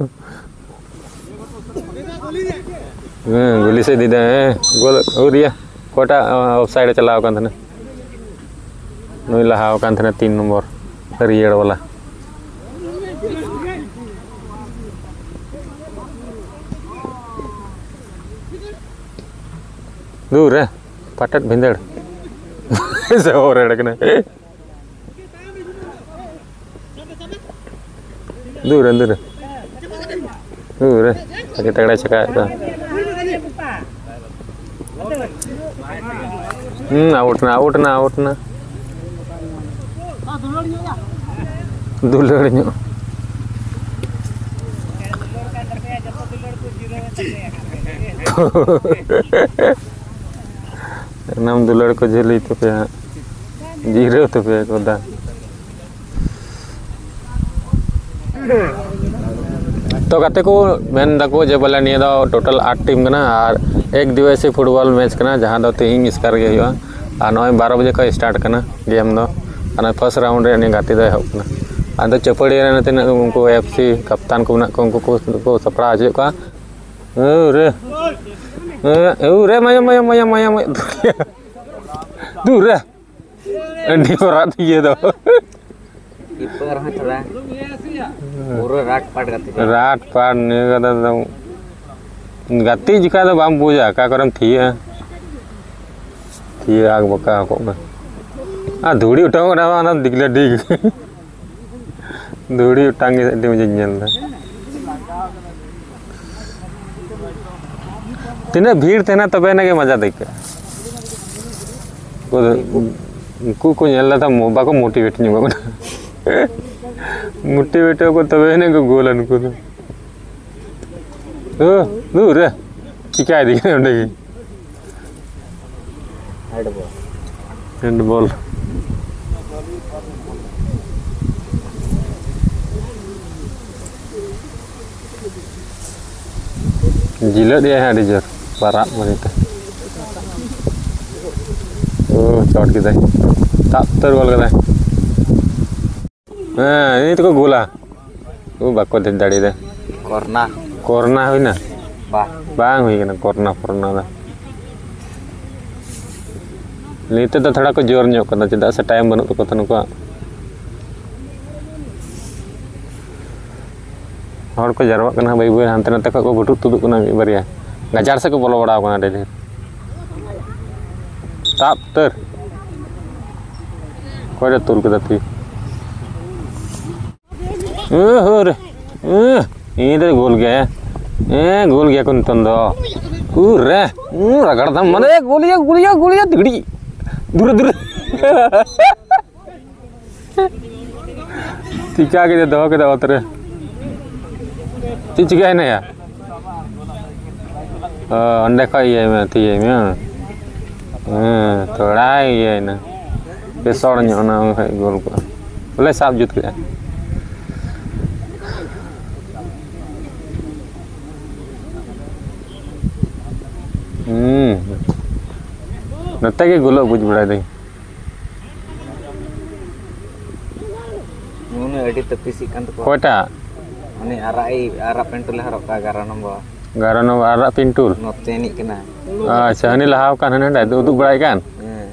ᱦᱮᱸ, ᱜᱩᱞᱤ ᱥᱮᱫ ᱤᱫᱤ ᱫᱟ, ᱦᱮᱸ, ᱜᱳᱞ ᱟᱹᱣᱨᱤᱭᱟ᱾ ᱚᱠᱚᱭᱴᱟᱜ ᱚᱯᱷ ᱥᱟᱭᱤᱰ ᱮ ᱪᱟᱞᱟᱣ ᱟᱠᱟᱱ ᱛᱟᱦᱮᱱᱟ? ᱱᱩᱭ ᱞᱟᱦᱟ ᱟᱠᱟᱱ ᱛᱟᱦᱮᱱᱟ, ᱛᱤᱱ ᱱᱚᱢᱵᱚᱨ ᱦᱟᱹᱨᱭᱟᱹᱲ ᱵᱟᱞᱟ᱾ ᱫᱩᱨ ᱨᱮ ᱯᱟᱴᱮᱫ ᱵᱷᱤᱸᱫᱟᱹᱲ᱾ ᱥᱮ ᱦᱚᱨ ᱮᱲ ᱠᱟᱱᱟ᱾ ᱫᱩᱨ ᱨᱮ, ᱫᱩᱨ ᱨᱮ᱾ ᱫᱩᱨ ᱨᱮ᱾ ᱟᱹᱰᱤ ᱛᱟᱜᱲᱟ ᱪᱷᱟᱠᱟᱣᱮᱫ ᱫᱚ᱾ ᱦᱩᱸ, ᱟᱣᱩᱴ ᱱᱟ, ᱟᱣᱩᱴ ᱱᱟ, ᱟᱣᱩᱴ ᱱᱟ᱾ ᱫᱩᱞᱟᱹᱲ ᱧᱚᱜ᱾ ᱥᱟᱱᱟᱢ ᱫᱩᱞᱟᱹᱲ ᱠᱚ ᱡᱷᱟᱹᱞᱤ ᱛᱟᱯᱮᱭᱟ ᱦᱟᱸᱜ᱾ ᱡᱤᱨᱟᱹᱣ ᱛᱟᱯᱮᱭᱟ ᱠᱚ ᱫᱟ᱾ ᱛᱚ ᱜᱟᱛᱮ ᱠᱚ ᱢᱮᱱ ᱫᱟᱠᱚ ᱡᱮ ᱵᱚᱞᱮ ᱱᱤᱭᱟᱹ ᱫᱚ ᱴᱳᱴᱟᱞ ᱟᱴ ᱴᱤᱢ ᱠᱟᱱᱟ ᱟᱨ ᱮᱠ ᱫᱤᱵᱚᱥᱤ ᱯᱷᱩᱴᱵᱚᱞ ᱢᱮᱪ ᱠᱟᱱᱟ, ᱡᱟᱦᱟᱸ ᱫᱚ ᱛᱮᱦᱮᱧ ᱮᱥᱠᱟᱨ ᱜᱮ ᱦᱩᱭᱩᱜᱼᱟ᱾ ᱟᱨ ᱱᱚᱜᱼᱚᱭ ᱵᱟᱨᱚ ᱵᱟᱡᱮ ᱠᱷᱚᱱ ᱥᱴᱟᱨᱴ ᱠᱟᱱᱟ ᱜᱮᱢ ᱫᱚ᱾ ᱟᱨ ᱱᱚᱜᱼᱚᱭ ᱯᱷᱟᱥᱴ ᱨᱟᱣᱩᱱᱰ ᱨᱮ ᱱᱤᱭᱟᱹ ᱜᱟᱛᱮ ᱫᱚ ᱮᱦᱚᱵ ᱠᱟᱱᱟ᱾ ᱟᱫᱚ ᱪᱟᱹᱯᱟᱹᱲᱤ ᱨᱮ ᱛᱤᱱᱟᱹᱜ ᱩᱱᱠᱩ ᱮᱯᱷ ᱥᱤ ᱠᱟᱯᱛᱟᱱ ᱠᱚ ᱢᱮᱱᱟᱜ ᱠᱚᱣᱟ, ᱩᱱᱠᱩ ᱠᱚ, ᱠᱚ ᱥᱟᱯᱲᱟᱣ ᱦᱚᱪᱚᱭᱮᱫ ᱠᱚᱣᱟ᱾ ᱳ ᱨᱮ᱾ ᱳ ᱨᱮ, ᱢᱟᱭᱟ, ᱢᱟᱭᱟ, ᱢᱟᱭᱟ, ᱢᱟᱭᱟ, ᱢᱟᱭᱟ᱾ ᱫᱩ ᱨᱮ᱾ ᱟᱹᱰᱤ ᱠᱚ ᱨᱟᱜ ᱤᱭᱟᱹ ᱫᱚ᱾ ᱠᱤᱯᱟᱨ ᱦᱚᱸ ᱛᱷᱚᱲᱟ ᱯᱩᱨᱟᱹ ᱨᱟᱴ ᱯᱟᱴ ᱜᱟᱛᱮ ᱠᱟᱱᱟ᱾ ᱨᱟᱴ ᱯᱟᱴ ᱱᱤᱭᱟᱹ ᱠᱟᱛᱷᱟ ᱫᱚ᱾ ᱜᱟᱛᱮ ᱡᱚᱠᱷᱟ ᱫᱚ ᱵᱟᱢ ᱵᱩᱡᱟ ᱚᱠᱟ ᱠᱚᱨᱮᱢ ᱛᱷᱤᱭᱟᱹᱜᱼᱟ᱾ ᱛᱷᱤᱭᱟᱹ ᱟᱜ ᱵᱟᱠᱟ ᱠᱚᱜ ᱢᱮ᱾ ᱟᱨ ᱫᱷᱩᱲᱤ ᱚᱴᱟᱝ ᱠᱟᱱᱟ ᱚᱱᱟ ᱫᱤᱜᱞᱟ ᱰᱤᱜ᱾ ᱫᱷᱩᱲᱤ ᱚᱴᱟᱝ ᱜᱮ ᱟᱹᱰᱤ ᱢᱚᱡᱽ ᱤᱧ ᱧᱮᱞ ᱮᱫᱟ᱾ ᱛᱤᱱᱟᱹᱜ ᱵᱷᱤᱲ ᱛᱟᱦᱮᱱᱟ ᱛᱚᱵᱮ ᱟᱱᱟᱜ ᱜᱮ ᱢᱚᱡᱟ ᱫᱚ ᱟᱹᱭᱠᱟᱹᱜᱼᱟ᱾ ᱩᱱᱠᱩ ᱫᱚ, ᱩᱱᱠᱩ ᱠᱚ ᱧᱮᱞ ᱞᱮᱫᱟ ᱢᱚ-, ᱵᱟᱠᱚ ᱢᱳᱴᱤᱵᱷᱮᱴ ᱧᱚᱜᱚᱜ ᱠᱟᱱᱟ᱾ ᱢᱳᱴᱤᱵᱷᱮᱴ ᱟᱠᱚ ᱛᱚᱵᱮ ᱟᱱᱟᱜ ᱠᱚ ᱜᱳᱞᱟ ᱱᱩᱠᱩ ᱫᱚ᱾ ᱳ, ᱫᱩᱨ ᱨᱮ᱾ ᱪᱤᱠᱟᱭ ᱫᱤᱧ ᱚᱸᱰᱮ ᱜᱮ᱾ ᱦᱮᱰᱵᱚᱞ᱾ ᱦᱮᱰᱵᱚᱞ᱾ ᱡᱤᱞᱟᱹᱫ ᱮᱭᱟᱭ ᱦᱟᱸᱜ ᱟᱹᱰᱤ ᱡᱳᱨ᱾ ᱯᱟᱨᱟᱜ ᱢᱟᱹᱨᱤ ᱛᱮ᱾ ᱳ, ᱪᱚᱴ ᱠᱮᱫᱟᱭ᱾ ᱛᱟᱵ ᱩᱛᱟᱹᱨ ᱜᱚᱞ ᱠᱟᱫᱟᱭ᱾ ᱦᱮᱸ, ᱤᱱᱟᱹ ᱛᱮᱠᱚ ᱜᱳᱞᱟ᱾ ᱳ, ᱵᱟᱠᱚ ᱫᱟᱹᱲ ᱫᱟᱲᱮᱭᱟᱫᱟ᱾ ᱠᱚᱨᱱᱟ᱾ ᱠᱚᱨᱱᱟ ᱦᱩᱭᱱᱟ? ᱵᱟ᱾ ᱵᱟᱝ ᱦᱩᱭ ᱠᱟᱱᱟ ᱠᱚᱨᱱᱟ ᱯᱷᱚᱨᱱᱟ ᱫᱚ᱾ ᱱᱤᱛᱚᱜ ᱫᱚ ᱛᱷᱚᱲᱟ ᱠᱚ ᱡᱳᱨ ᱧᱚᱜ ᱠᱟᱫᱟ, ᱪᱮᱫᱟᱜ ᱥᱮ ᱴᱟᱭᱤᱢ ᱵᱟᱹᱱᱩᱜ ᱛᱟᱠᱚ ᱛᱟᱦᱮᱸ ᱱᱩᱠᱩᱣᱟᱜ᱾ ᱦᱚᱲ ᱠᱚ ᱡᱟᱨᱣᱟᱜ ᱠᱟᱱᱟ ᱵᱟᱹᱭ ᱵᱟᱹᱭ, ᱦᱟᱱᱛᱮ ᱱᱟᱛᱮ ᱠᱷᱚᱱ ᱠᱚ ᱵᱷᱩᱴᱩᱫ ᱛᱩᱫᱩᱜ ᱠᱟᱱᱟ ᱢᱤᱫ ᱵᱟᱨᱭᱟ᱾ ᱜᱟᱡᱟᱲ ᱥᱮᱫ ᱠᱚ ᱵᱚᱞᱚ ᱵᱟᱲᱟᱣ ᱠᱟᱱᱟ ᱟᱹᱰᱤ ᱰᱷᱮᱨ᱾ ᱛᱟᱵ ᱩᱛᱟᱹᱨ᱾ ᱚᱠᱚᱭ ᱨᱮ ᱛᱩᱞ ᱠᱮᱫᱟ ᱛᱤ? ᱮ ᱦᱳ ᱨᱮ᱾ ᱮ, ᱤᱧ ᱫᱚ ᱜᱳᱞ ᱜᱮ᱾ ᱮ, ᱜᱳᱞ ᱜᱮᱭᱟ ᱠᱚ ᱱᱤᱛᱚᱝ ᱫᱚ᱾ ᱩᱨ ᱨᱮ᱾ ᱩᱸ, ᱨᱟᱜᱟᱲ ᱫᱟᱢ ᱢᱟᱱᱮ ᱜᱳᱞ ᱜᱮᱭᱟ, ᱜᱳᱞ ᱜᱮᱭᱟ, ᱜᱳᱞ ᱜᱮᱭᱟ, ᱫᱷᱤᱲᱤ᱾ ᱫᱩᱨᱮ, ᱫᱩᱨᱮ᱾ ᱪᱤᱠᱟ ᱠᱮᱫᱟ, ᱫᱚᱦᱚ ᱠᱮᱫᱟ ᱚᱛ ᱨᱮ᱾ ᱪᱮᱫ ᱪᱤᱠᱟᱹᱭᱮᱱᱟ ᱭᱟ? ᱚ, ᱚᱸᱰᱮ ᱠᱷᱚᱡ ᱤᱭᱟᱹᱭ ᱢᱮ, ᱛᱤᱭᱟᱹᱭ ᱢᱮ᱾ ᱦᱮᱸ, ᱛᱷᱚᱲᱟᱭ ᱤᱭᱟᱹᱭᱮᱱᱟ᱾ ᱯᱮᱥᱚᱲ ᱧᱚᱜ ᱚᱱᱟ ᱠᱷᱚᱡ ᱜᱳᱞ ᱠᱚᱜᱼᱟ᱾ ᱵᱚᱞᱮ ᱥᱟᱵ ᱡᱩᱛ ᱠᱮᱫᱼᱟ᱾ ᱦᱩᱸ᱾ ᱱᱚᱛᱮ ᱜᱮ ᱜᱳᱞᱳᱜ ᱵᱩᱡᱽ ᱵᱟᱲᱟᱭ ᱫᱟᱹᱧ᱾ ᱱᱩᱭ ᱟᱹᱰᱤ ᱛᱟᱹᱯᱤᱥᱤᱜ ᱠᱟᱱ ᱛᱟᱠᱚᱣᱟ᱾ ᱚᱠᱚᱭᱴᱟᱜ? ᱩᱱᱤ ᱟᱨᱟᱜ ᱤᱡ, ᱟᱨᱟᱜ ᱯᱮᱱᱴ ᱞᱮ ᱦᱚᱨᱚᱜ ᱠᱟᱜᱼᱟ, ᱮᱜᱟᱨᱚ ᱱᱚᱢᱵᱚᱨ᱾ ᱮᱜᱟᱨᱚ ᱱᱚᱢᱵᱚᱨ ᱟᱨᱟᱜ ᱯᱤᱱᱴᱩᱞ? ᱱᱚᱛᱮ ᱮᱱᱮᱡ ᱠᱟᱱᱟ᱾ ᱟᱪᱪᱷᱟ, ᱦᱟᱹᱱᱤ ᱞᱟᱦᱟ ᱟᱠᱟᱱ ᱦᱟᱹᱱᱤ ᱦᱟᱸᱰᱮ ᱩᱫᱩᱜ ᱵᱟᱲᱟᱭ ᱠᱟᱱ? ᱦᱮᱸ᱾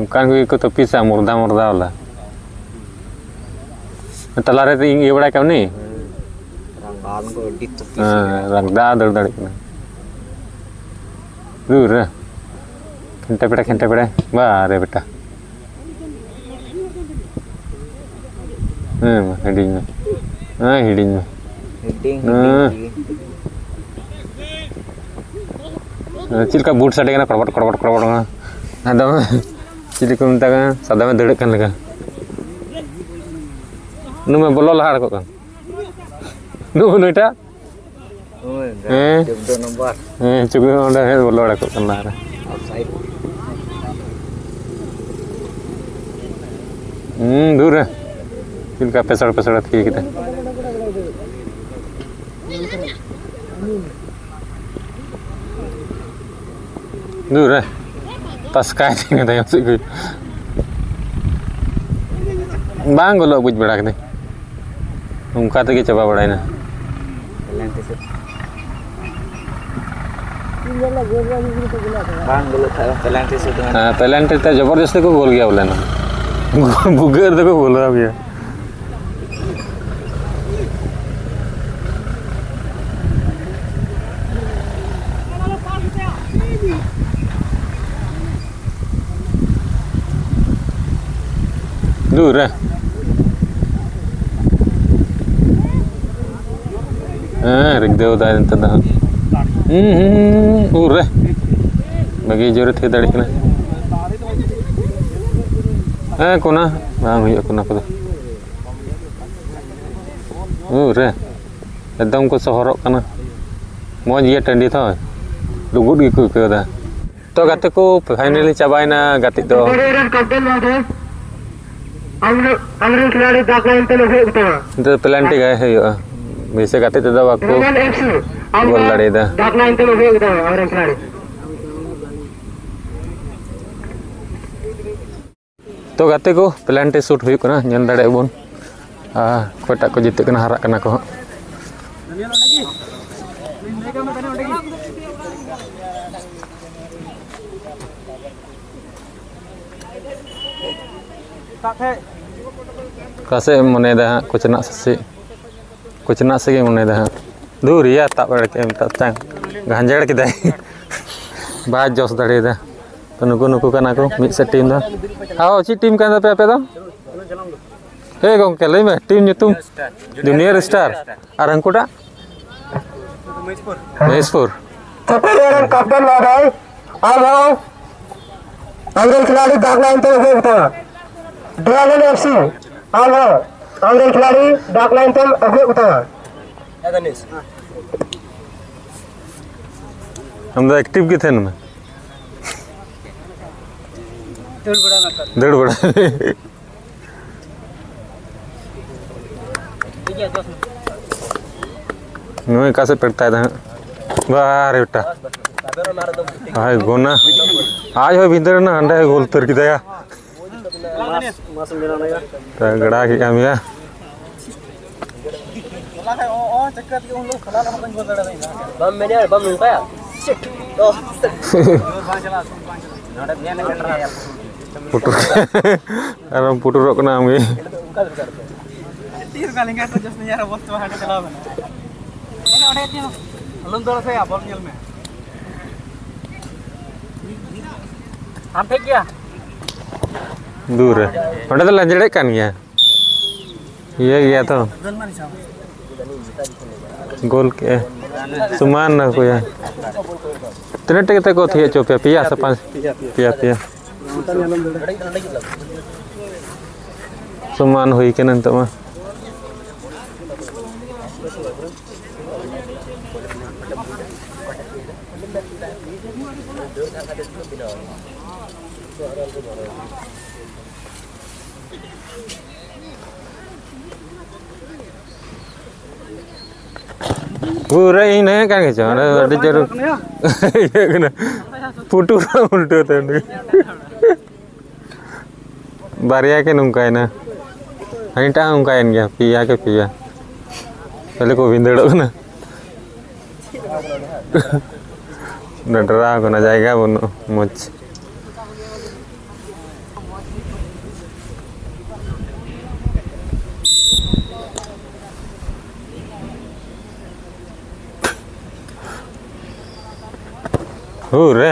ᱚᱱᱠᱟᱱ ᱠᱚᱜᱮ ᱠᱚ ᱛᱟᱹᱯᱤᱥᱟ, ᱢᱚᱨᱫᱟ ᱢᱚᱨᱫᱟ ᱵᱟᱞᱟ᱾ ᱛᱟᱞᱟᱨᱮ ᱤᱧ ᱤᱭᱟᱹ ᱵᱟᱲᱟᱭ ᱠᱟᱱ ᱩᱱᱤ? ᱦᱮᱸ᱾ ᱨᱟᱸᱜᱟᱣ ᱠᱚ ᱟᱹᱰᱤ ᱛᱟᱹᱯᱤᱥ ᱦᱮᱸ, ᱜᱮᱭᱟ᱾ ᱨᱟᱸᱜᱟᱣ ᱫᱟᱹᱲ ᱫᱟᱲᱮᱭᱟᱜ ᱠᱟᱱᱟ᱾ ᱫᱩᱨ ᱨᱮ᱾ ᱠᱷᱮᱱᱴᱮ ᱯᱮᱲᱮ, ᱠᱷᱮᱱᱴᱮ ᱯᱮᱲᱮ᱾ ᱵᱟ ᱨᱮ ᱵᱮᱴᱟ᱾ ᱦᱮᱸ, ᱢᱟ, ᱦᱤᱰᱤᱧ ᱢᱮ᱾ ᱦᱮᱸ, ᱦᱤᱰᱤᱧ ᱢᱮ᱾ ᱦᱤᱰᱤᱧ, ᱦᱮᱸ᱾ ᱦᱤᱰᱤᱧ ᱜᱮ᱾ ᱪᱮᱫ ᱞᱮᱠᱟ ᱵᱩᱴ ᱥᱟᱰᱮ ᱠᱟᱱᱟ, ᱠᱚᱲᱵᱚᱴ, ᱠᱚᱲᱵᱚᱴ, ᱠᱚᱲᱵᱚᱴ ᱠᱟᱱᱟ᱾ ᱟᱫᱚ ᱪᱤᱞᱤ ᱠᱚ ᱢᱮᱛᱟᱜ ᱠᱟᱱᱟ, ᱥᱟᱫᱚᱢᱮ ᱫᱟᱹᱲᱮᱫ ᱠᱟᱱ ᱞᱮᱠᱟ᱾ ᱱᱩᱭ ᱢᱟ ᱵᱚᱞᱚ ᱞᱟᱦᱟ ᱟᱲᱜᱚᱜ ᱠᱟᱱ᱾ ᱱᱩᱜᱼᱩ ᱱᱩᱭᱴᱟᱜ᱾ ᱦᱳᱭ, ᱦᱮᱸ᱾ ᱪᱳᱫᱽᱫᱳ ᱱᱚᱢᱵᱚᱨ᱾ ᱦᱮᱸ, ᱪᱩᱠᱩ ᱚᱸᱰᱮ ᱦᱮᱡ ᱵᱚᱞᱚ ᱟᱲᱜᱚᱜ ᱠᱟᱱᱟ ᱟᱨ᱾ ᱟᱣᱩᱴᱥᱟᱭᱤᱰ᱾ ᱦᱩᱸ, ᱫᱩᱨ ᱨᱮ᱾ ᱪᱮᱫ ᱞᱮᱠᱟ ᱯᱮᱥᱟᱲ ᱯᱮᱥᱟᱲ ᱛᱷᱤᱭᱟᱹ ᱠᱮᱫᱟ᱾ ᱫᱩᱨ ᱨᱮ᱾ ᱯᱟᱥᱠᱟᱭ ᱛᱤᱧ ᱛᱟᱭᱚᱢ ᱥᱮᱫ ᱠᱷᱚᱡ᱾ ᱵᱟᱝ ᱜᱚᱞᱚᱜ ᱵᱩᱡᱽ ᱵᱟᱲᱟ ᱠᱮᱫᱟᱹᱧ᱾ ᱚᱱᱠᱟ ᱛᱮᱜᱮ ᱪᱟᱵᱟ ᱵᱟᱲᱟᱭᱮᱱᱟ᱾ ᱵᱟᱝ ᱜᱳᱞᱚᱜ ᱠᱷᱟᱡ ᱫᱚ ᱯᱮᱱᱟᱞᱴᱤ ᱥᱩᱴ ᱦᱚᱸ᱾ ᱦᱮᱸ, ᱯᱮᱱᱟᱞᱴᱤ ᱛᱮ ᱡᱚᱵᱚᱨᱫᱚᱥᱛᱤ ᱠᱚ ᱜᱳᱞ ᱜᱮᱭᱟ ᱵᱚᱞᱮ ᱱᱟ᱾ ᱵᱷᱩᱜᱟᱹᱜ ᱨᱮᱫᱚ ᱠᱚ ᱜᱳᱞ ᱜᱮᱭᱟ᱾ ᱫᱩᱨ ᱨᱮ᱾ ᱦᱮᱸ, ᱨᱤᱜᱫᱟᱹᱣ ᱫᱟᱭ ᱱᱤᱛᱚᱜ ᱫᱚ ᱦᱟᱸᱜ᱾ ᱦᱩᱸ, ᱦᱩᱸ, ᱦᱩᱸ, ᱩᱨ ᱨᱮ᱾ ᱵᱷᱟᱜᱮ ᱡᱳᱨᱮ ᱛᱷᱤᱭᱟᱹ ᱫᱟᱲᱮᱭᱟᱜ ᱠᱟᱱᱟ᱾ ᱦᱮᱸ, ᱠᱳᱱᱟ᱾ ᱵᱟᱝ ᱦᱩᱭᱩᱜᱼᱟ ᱠᱳᱱᱟ ᱠᱚᱫᱚ᱾ ᱩᱨ ᱨᱮ᱾ ᱮᱠᱫᱚᱢ ᱠᱚ ᱥᱚᱦᱚᱨᱚᱜ ᱠᱟᱱᱟ᱾ ᱢᱚᱡᱽ ᱜᱮᱭᱟ ᱴᱟᱺᱰᱤ ᱛᱚ᱾ ᱞᱩᱜᱩᱫ ᱜᱮᱠᱚ ᱟᱹᱭᱠᱟᱹᱣ ᱮᱫᱟ᱾ ᱛᱚ ᱜᱟᱛᱮ ᱠᱚ, ᱯᱷᱟᱭᱱᱟᱞᱤ ᱪᱟᱵᱟᱭᱮᱱᱟ ᱜᱟᱛᱮᱜ ᱫᱚ᱾ ᱟᱢᱨᱮᱱ ᱠᱷᱤᱞᱟᱲᱤ ᱫᱟᱜᱽ ᱞᱟᱭᱤᱱ ᱛᱮ ᱞᱟᱹᱜᱤᱫ ᱛᱟᱢᱟ᱾ ᱱᱤᱛᱚᱜ ᱫᱚ ᱯᱮᱱᱟᱞᱴᱤ ᱜᱟᱭ ᱦᱩᱭᱩᱜᱼᱟ᱾ ᱵᱮᱥᱤ ᱜᱟᱛᱮᱜ ᱛᱮᱫᱚ ᱵᱟᱠᱚ ᱨᱳᱢᱟᱱ ᱮᱯᱷ ᱥᱤ, ᱟᱢ ᱜᱳᱞ ᱫᱟᱜᱽ ᱫᱟᱲᱮᱭᱟᱫᱟ᱾ ᱞᱟᱭᱤᱱ ᱛᱮ ᱞᱟᱹᱜᱤᱫ ᱛᱟᱢᱟ, ᱟᱢᱨᱮᱱ ᱠᱷᱤᱞᱟᱲᱤ᱾ ᱛᱚ ᱜᱟᱛᱮ ᱠᱚ, ᱯᱮᱱᱟᱞᱴᱤ ᱥᱩᱴ ᱦᱩᱭᱩᱜ ᱠᱟᱱᱟ, ᱧᱮᱞ ᱫᱟᱲᱮᱭᱟᱜ ᱵᱚᱱ᱾ ᱟᱨ ᱚᱠᱚᱭᱴᱟᱜ ᱠᱚ ᱡᱤᱛᱟᱹᱜ ᱠᱟᱱᱟ, ᱦᱟᱨᱟᱜ ᱠᱟᱱᱟ ᱠᱚ ᱦᱟᱸᱜ᱾ ᱚᱠᱟ ᱥᱮᱫ ᱮᱢ ᱢᱚᱱᱮᱭᱮᱫᱟ ᱦᱟᱸᱜ, ᱠᱳᱪ ᱨᱮᱱᱟᱜ ᱥᱮ ᱪᱮᱫ? ᱠᱳᱪ ᱨᱮᱱᱟᱜ ᱥᱮᱫ ᱜᱮᱧ ᱢᱚᱱᱮᱭᱮᱫᱟ ᱦᱟᱸᱜ᱾ ᱫᱷᱩᱨ ᱭᱟ, ᱛᱟᱵ ᱮᱲᱮ ᱠᱮᱫ ᱢᱮᱛᱟᱜ ᱪᱟᱝ᱾ ᱜᱟᱸᱡᱮᱲ ᱠᱮᱫᱟᱭ᱾ ᱵᱟᱭ ᱡᱚᱥ ᱫᱟᱲᱮᱭᱟᱫᱟ᱾ ᱛᱚ, ᱱᱩᱠᱩ, ᱱᱩᱠᱩ ᱠᱟᱱᱟ ᱠᱚ ᱢᱤᱫ ᱥᱮᱫ ᱴᱤᱢ ᱫᱚ᱾ ᱦᱟᱣ, ᱪᱮᱫ ᱴᱤᱢ ᱠᱟᱱ ᱛᱟᱯᱮᱭᱟ ᱟᱯᱮ ᱫᱚ? ᱦᱮᱸ ᱜᱚᱝᱠᱮ, ᱞᱟᱹᱭ ᱢᱮ, ᱴᱤᱢ ᱧᱩᱛᱩᱢ? Junior star. ᱟᱨ ᱦᱟᱹᱱᱠᱩᱴᱟᱜ? ᱢᱚᱦᱮᱥᱯᱩᱨ᱾ ᱪᱮᱛᱟᱱ ᱨᱮᱱ ᱠᱟᱯᱴᱮᱱ ᱞᱟᱹᱭ ᱫᱟᱭ, ᱟᱨᱦᱚᱸ ᱟᱢᱨᱮᱱ ᱠᱷᱤᱞᱟᱲᱤ ᱫᱟᱜᱽ ᱞᱟᱭᱤᱱ ᱛᱮ ᱟᱹᱜᱩᱭ ᱦᱩᱭᱩᱜ ᱛᱟᱢᱟ᱾ ᱰᱨᱟᱜᱚᱱ ᱮᱯᱷ ᱥᱤ, ᱟᱢᱦᱚᱸ ᱟᱢᱨᱮᱱ ᱠᱷᱤᱞᱟᱲᱤ ᱫᱟᱜᱽ ᱞᱟᱭᱤᱱ ᱛᱮᱢ ᱟᱹᱜᱩᱭ ᱦᱩᱭᱩᱜ ᱛᱟᱢᱟ᱾ ᱟᱢ ᱫᱚ ᱮᱠᱴᱤᱵᱷ ᱜᱮ ᱛᱟᱦᱮᱱ ᱢᱮ᱾ ᱫᱟᱹᱲ ᱵᱟᱲᱟ ᱢᱮ᱾ ᱫᱟᱹᱲ ᱵᱟᱲᱟ᱾ ᱱᱩᱭ ᱚᱠᱟ ᱥᱮᱫ ᱯᱮᱴᱠᱟᱭ ᱫᱟ ᱦᱟᱸᱜ? ᱵᱟᱨᱮ ᱵᱮᱴᱟ᱾ ᱦᱟᱭ ᱜᱚᱱᱟ᱾ ᱟᱡ ᱦᱚᱸ ᱵᱷᱤᱸᱫᱟᱹᱲ ᱮᱱᱟ, ᱦᱟᱸᱰᱮ ᱜᱳᱞ ᱩᱛᱟᱹᱨ ᱠᱮᱫᱟᱭᱟ᱾ ᱛᱟᱜᱲᱟ ᱠᱮᱫ ᱠᱟᱱ ᱜᱮᱭᱟ᱾ ᱵᱟᱢ ᱢᱮᱱᱟ, ᱵᱟᱢ ᱱᱚᱝᱠᱟᱭᱟ᱾ ᱯᱩᱴᱩᱨ᱾ ᱟᱨᱮᱢ ᱯᱩᱴᱩᱨᱚᱜ ᱠᱟᱱᱟ ᱟᱢᱜᱮ᱾ ᱟᱞᱚᱢ ᱫᱚᱲᱚ ᱥᱮ, ᱵᱚᱞ ᱧᱮᱞ ᱢᱮ᱾ ᱟᱢ ᱴᱷᱤᱠ ᱜᱮᱭᱟ? ᱫᱩᱨ ᱨᱮ᱾ ᱚᱸᱰᱮ ᱫᱚ ᱞᱮᱸᱡᱮᱲᱮᱫ ᱠᱟᱱ ᱜᱮᱭᱟ᱾ ᱤᱭᱟᱹ ᱜᱮᱭᱟ ᱛᱚ᱾ ᱜᱳᱞ ᱠᱮᱜᱼᱟ᱾ ᱥᱚᱢᱟᱱ ᱱᱟᱠᱚ ᱭᱟ᱾ ᱛᱤᱱᱟᱹᱜ ᱴᱟ ᱠᱟᱛᱮ ᱠᱚ ᱛᱷᱤᱭᱟᱹ ᱦᱚᱪᱚ ᱯᱮᱭᱟ? ᱯᱮᱭᱟ ᱥᱮ ᱯᱟᱸᱪ? ᱯᱮᱭᱟ, ᱯᱮᱭᱟ᱾ ᱥᱚᱢᱟᱱ ᱦᱩᱭ ᱠᱟᱱᱟ ᱱᱤᱛᱚᱜ ᱢᱟ᱾ ᱯᱩᱨᱟᱹ ᱤᱧ ᱱᱟᱹᱭ ᱠᱟᱱ ᱜᱮᱪᱚ, ᱚᱸᱰᱮ ᱫᱚ ᱟᱹᱰᱤ ᱡᱳᱨ ᱤᱭᱟᱹ ᱠᱟᱱᱟ᱾ ᱯᱩᱴᱩᱨ ᱩᱞᱴᱟᱹ ᱛᱮ ᱩᱱᱤ᱾ ᱵᱟᱨᱭᱟ ᱠᱤᱱ ᱚᱱᱠᱟᱭᱮᱱᱟ᱾ ᱦᱟᱹᱱᱤᱴᱟᱜ ᱦᱚᱸ ᱚᱱᱠᱟᱭᱮᱱ ᱜᱮᱭᱟ, ᱯᱮᱭᱟ ᱠᱤ ᱯᱮᱭᱟ᱾ ᱠᱷᱟᱹᱞᱤ ᱠᱚ ᱵᱷᱤᱸᱫᱟᱹᱲᱚᱜ ᱠᱟᱱᱟ᱾ ᱰᱟᱰᱨᱟᱣ ᱠᱟᱱᱟ, ᱡᱟᱭᱜᱟ ᱵᱟᱹᱱᱩᱜᱼᱟ ᱢᱚᱡᱽ᱾ ᱦᱩᱨᱮ,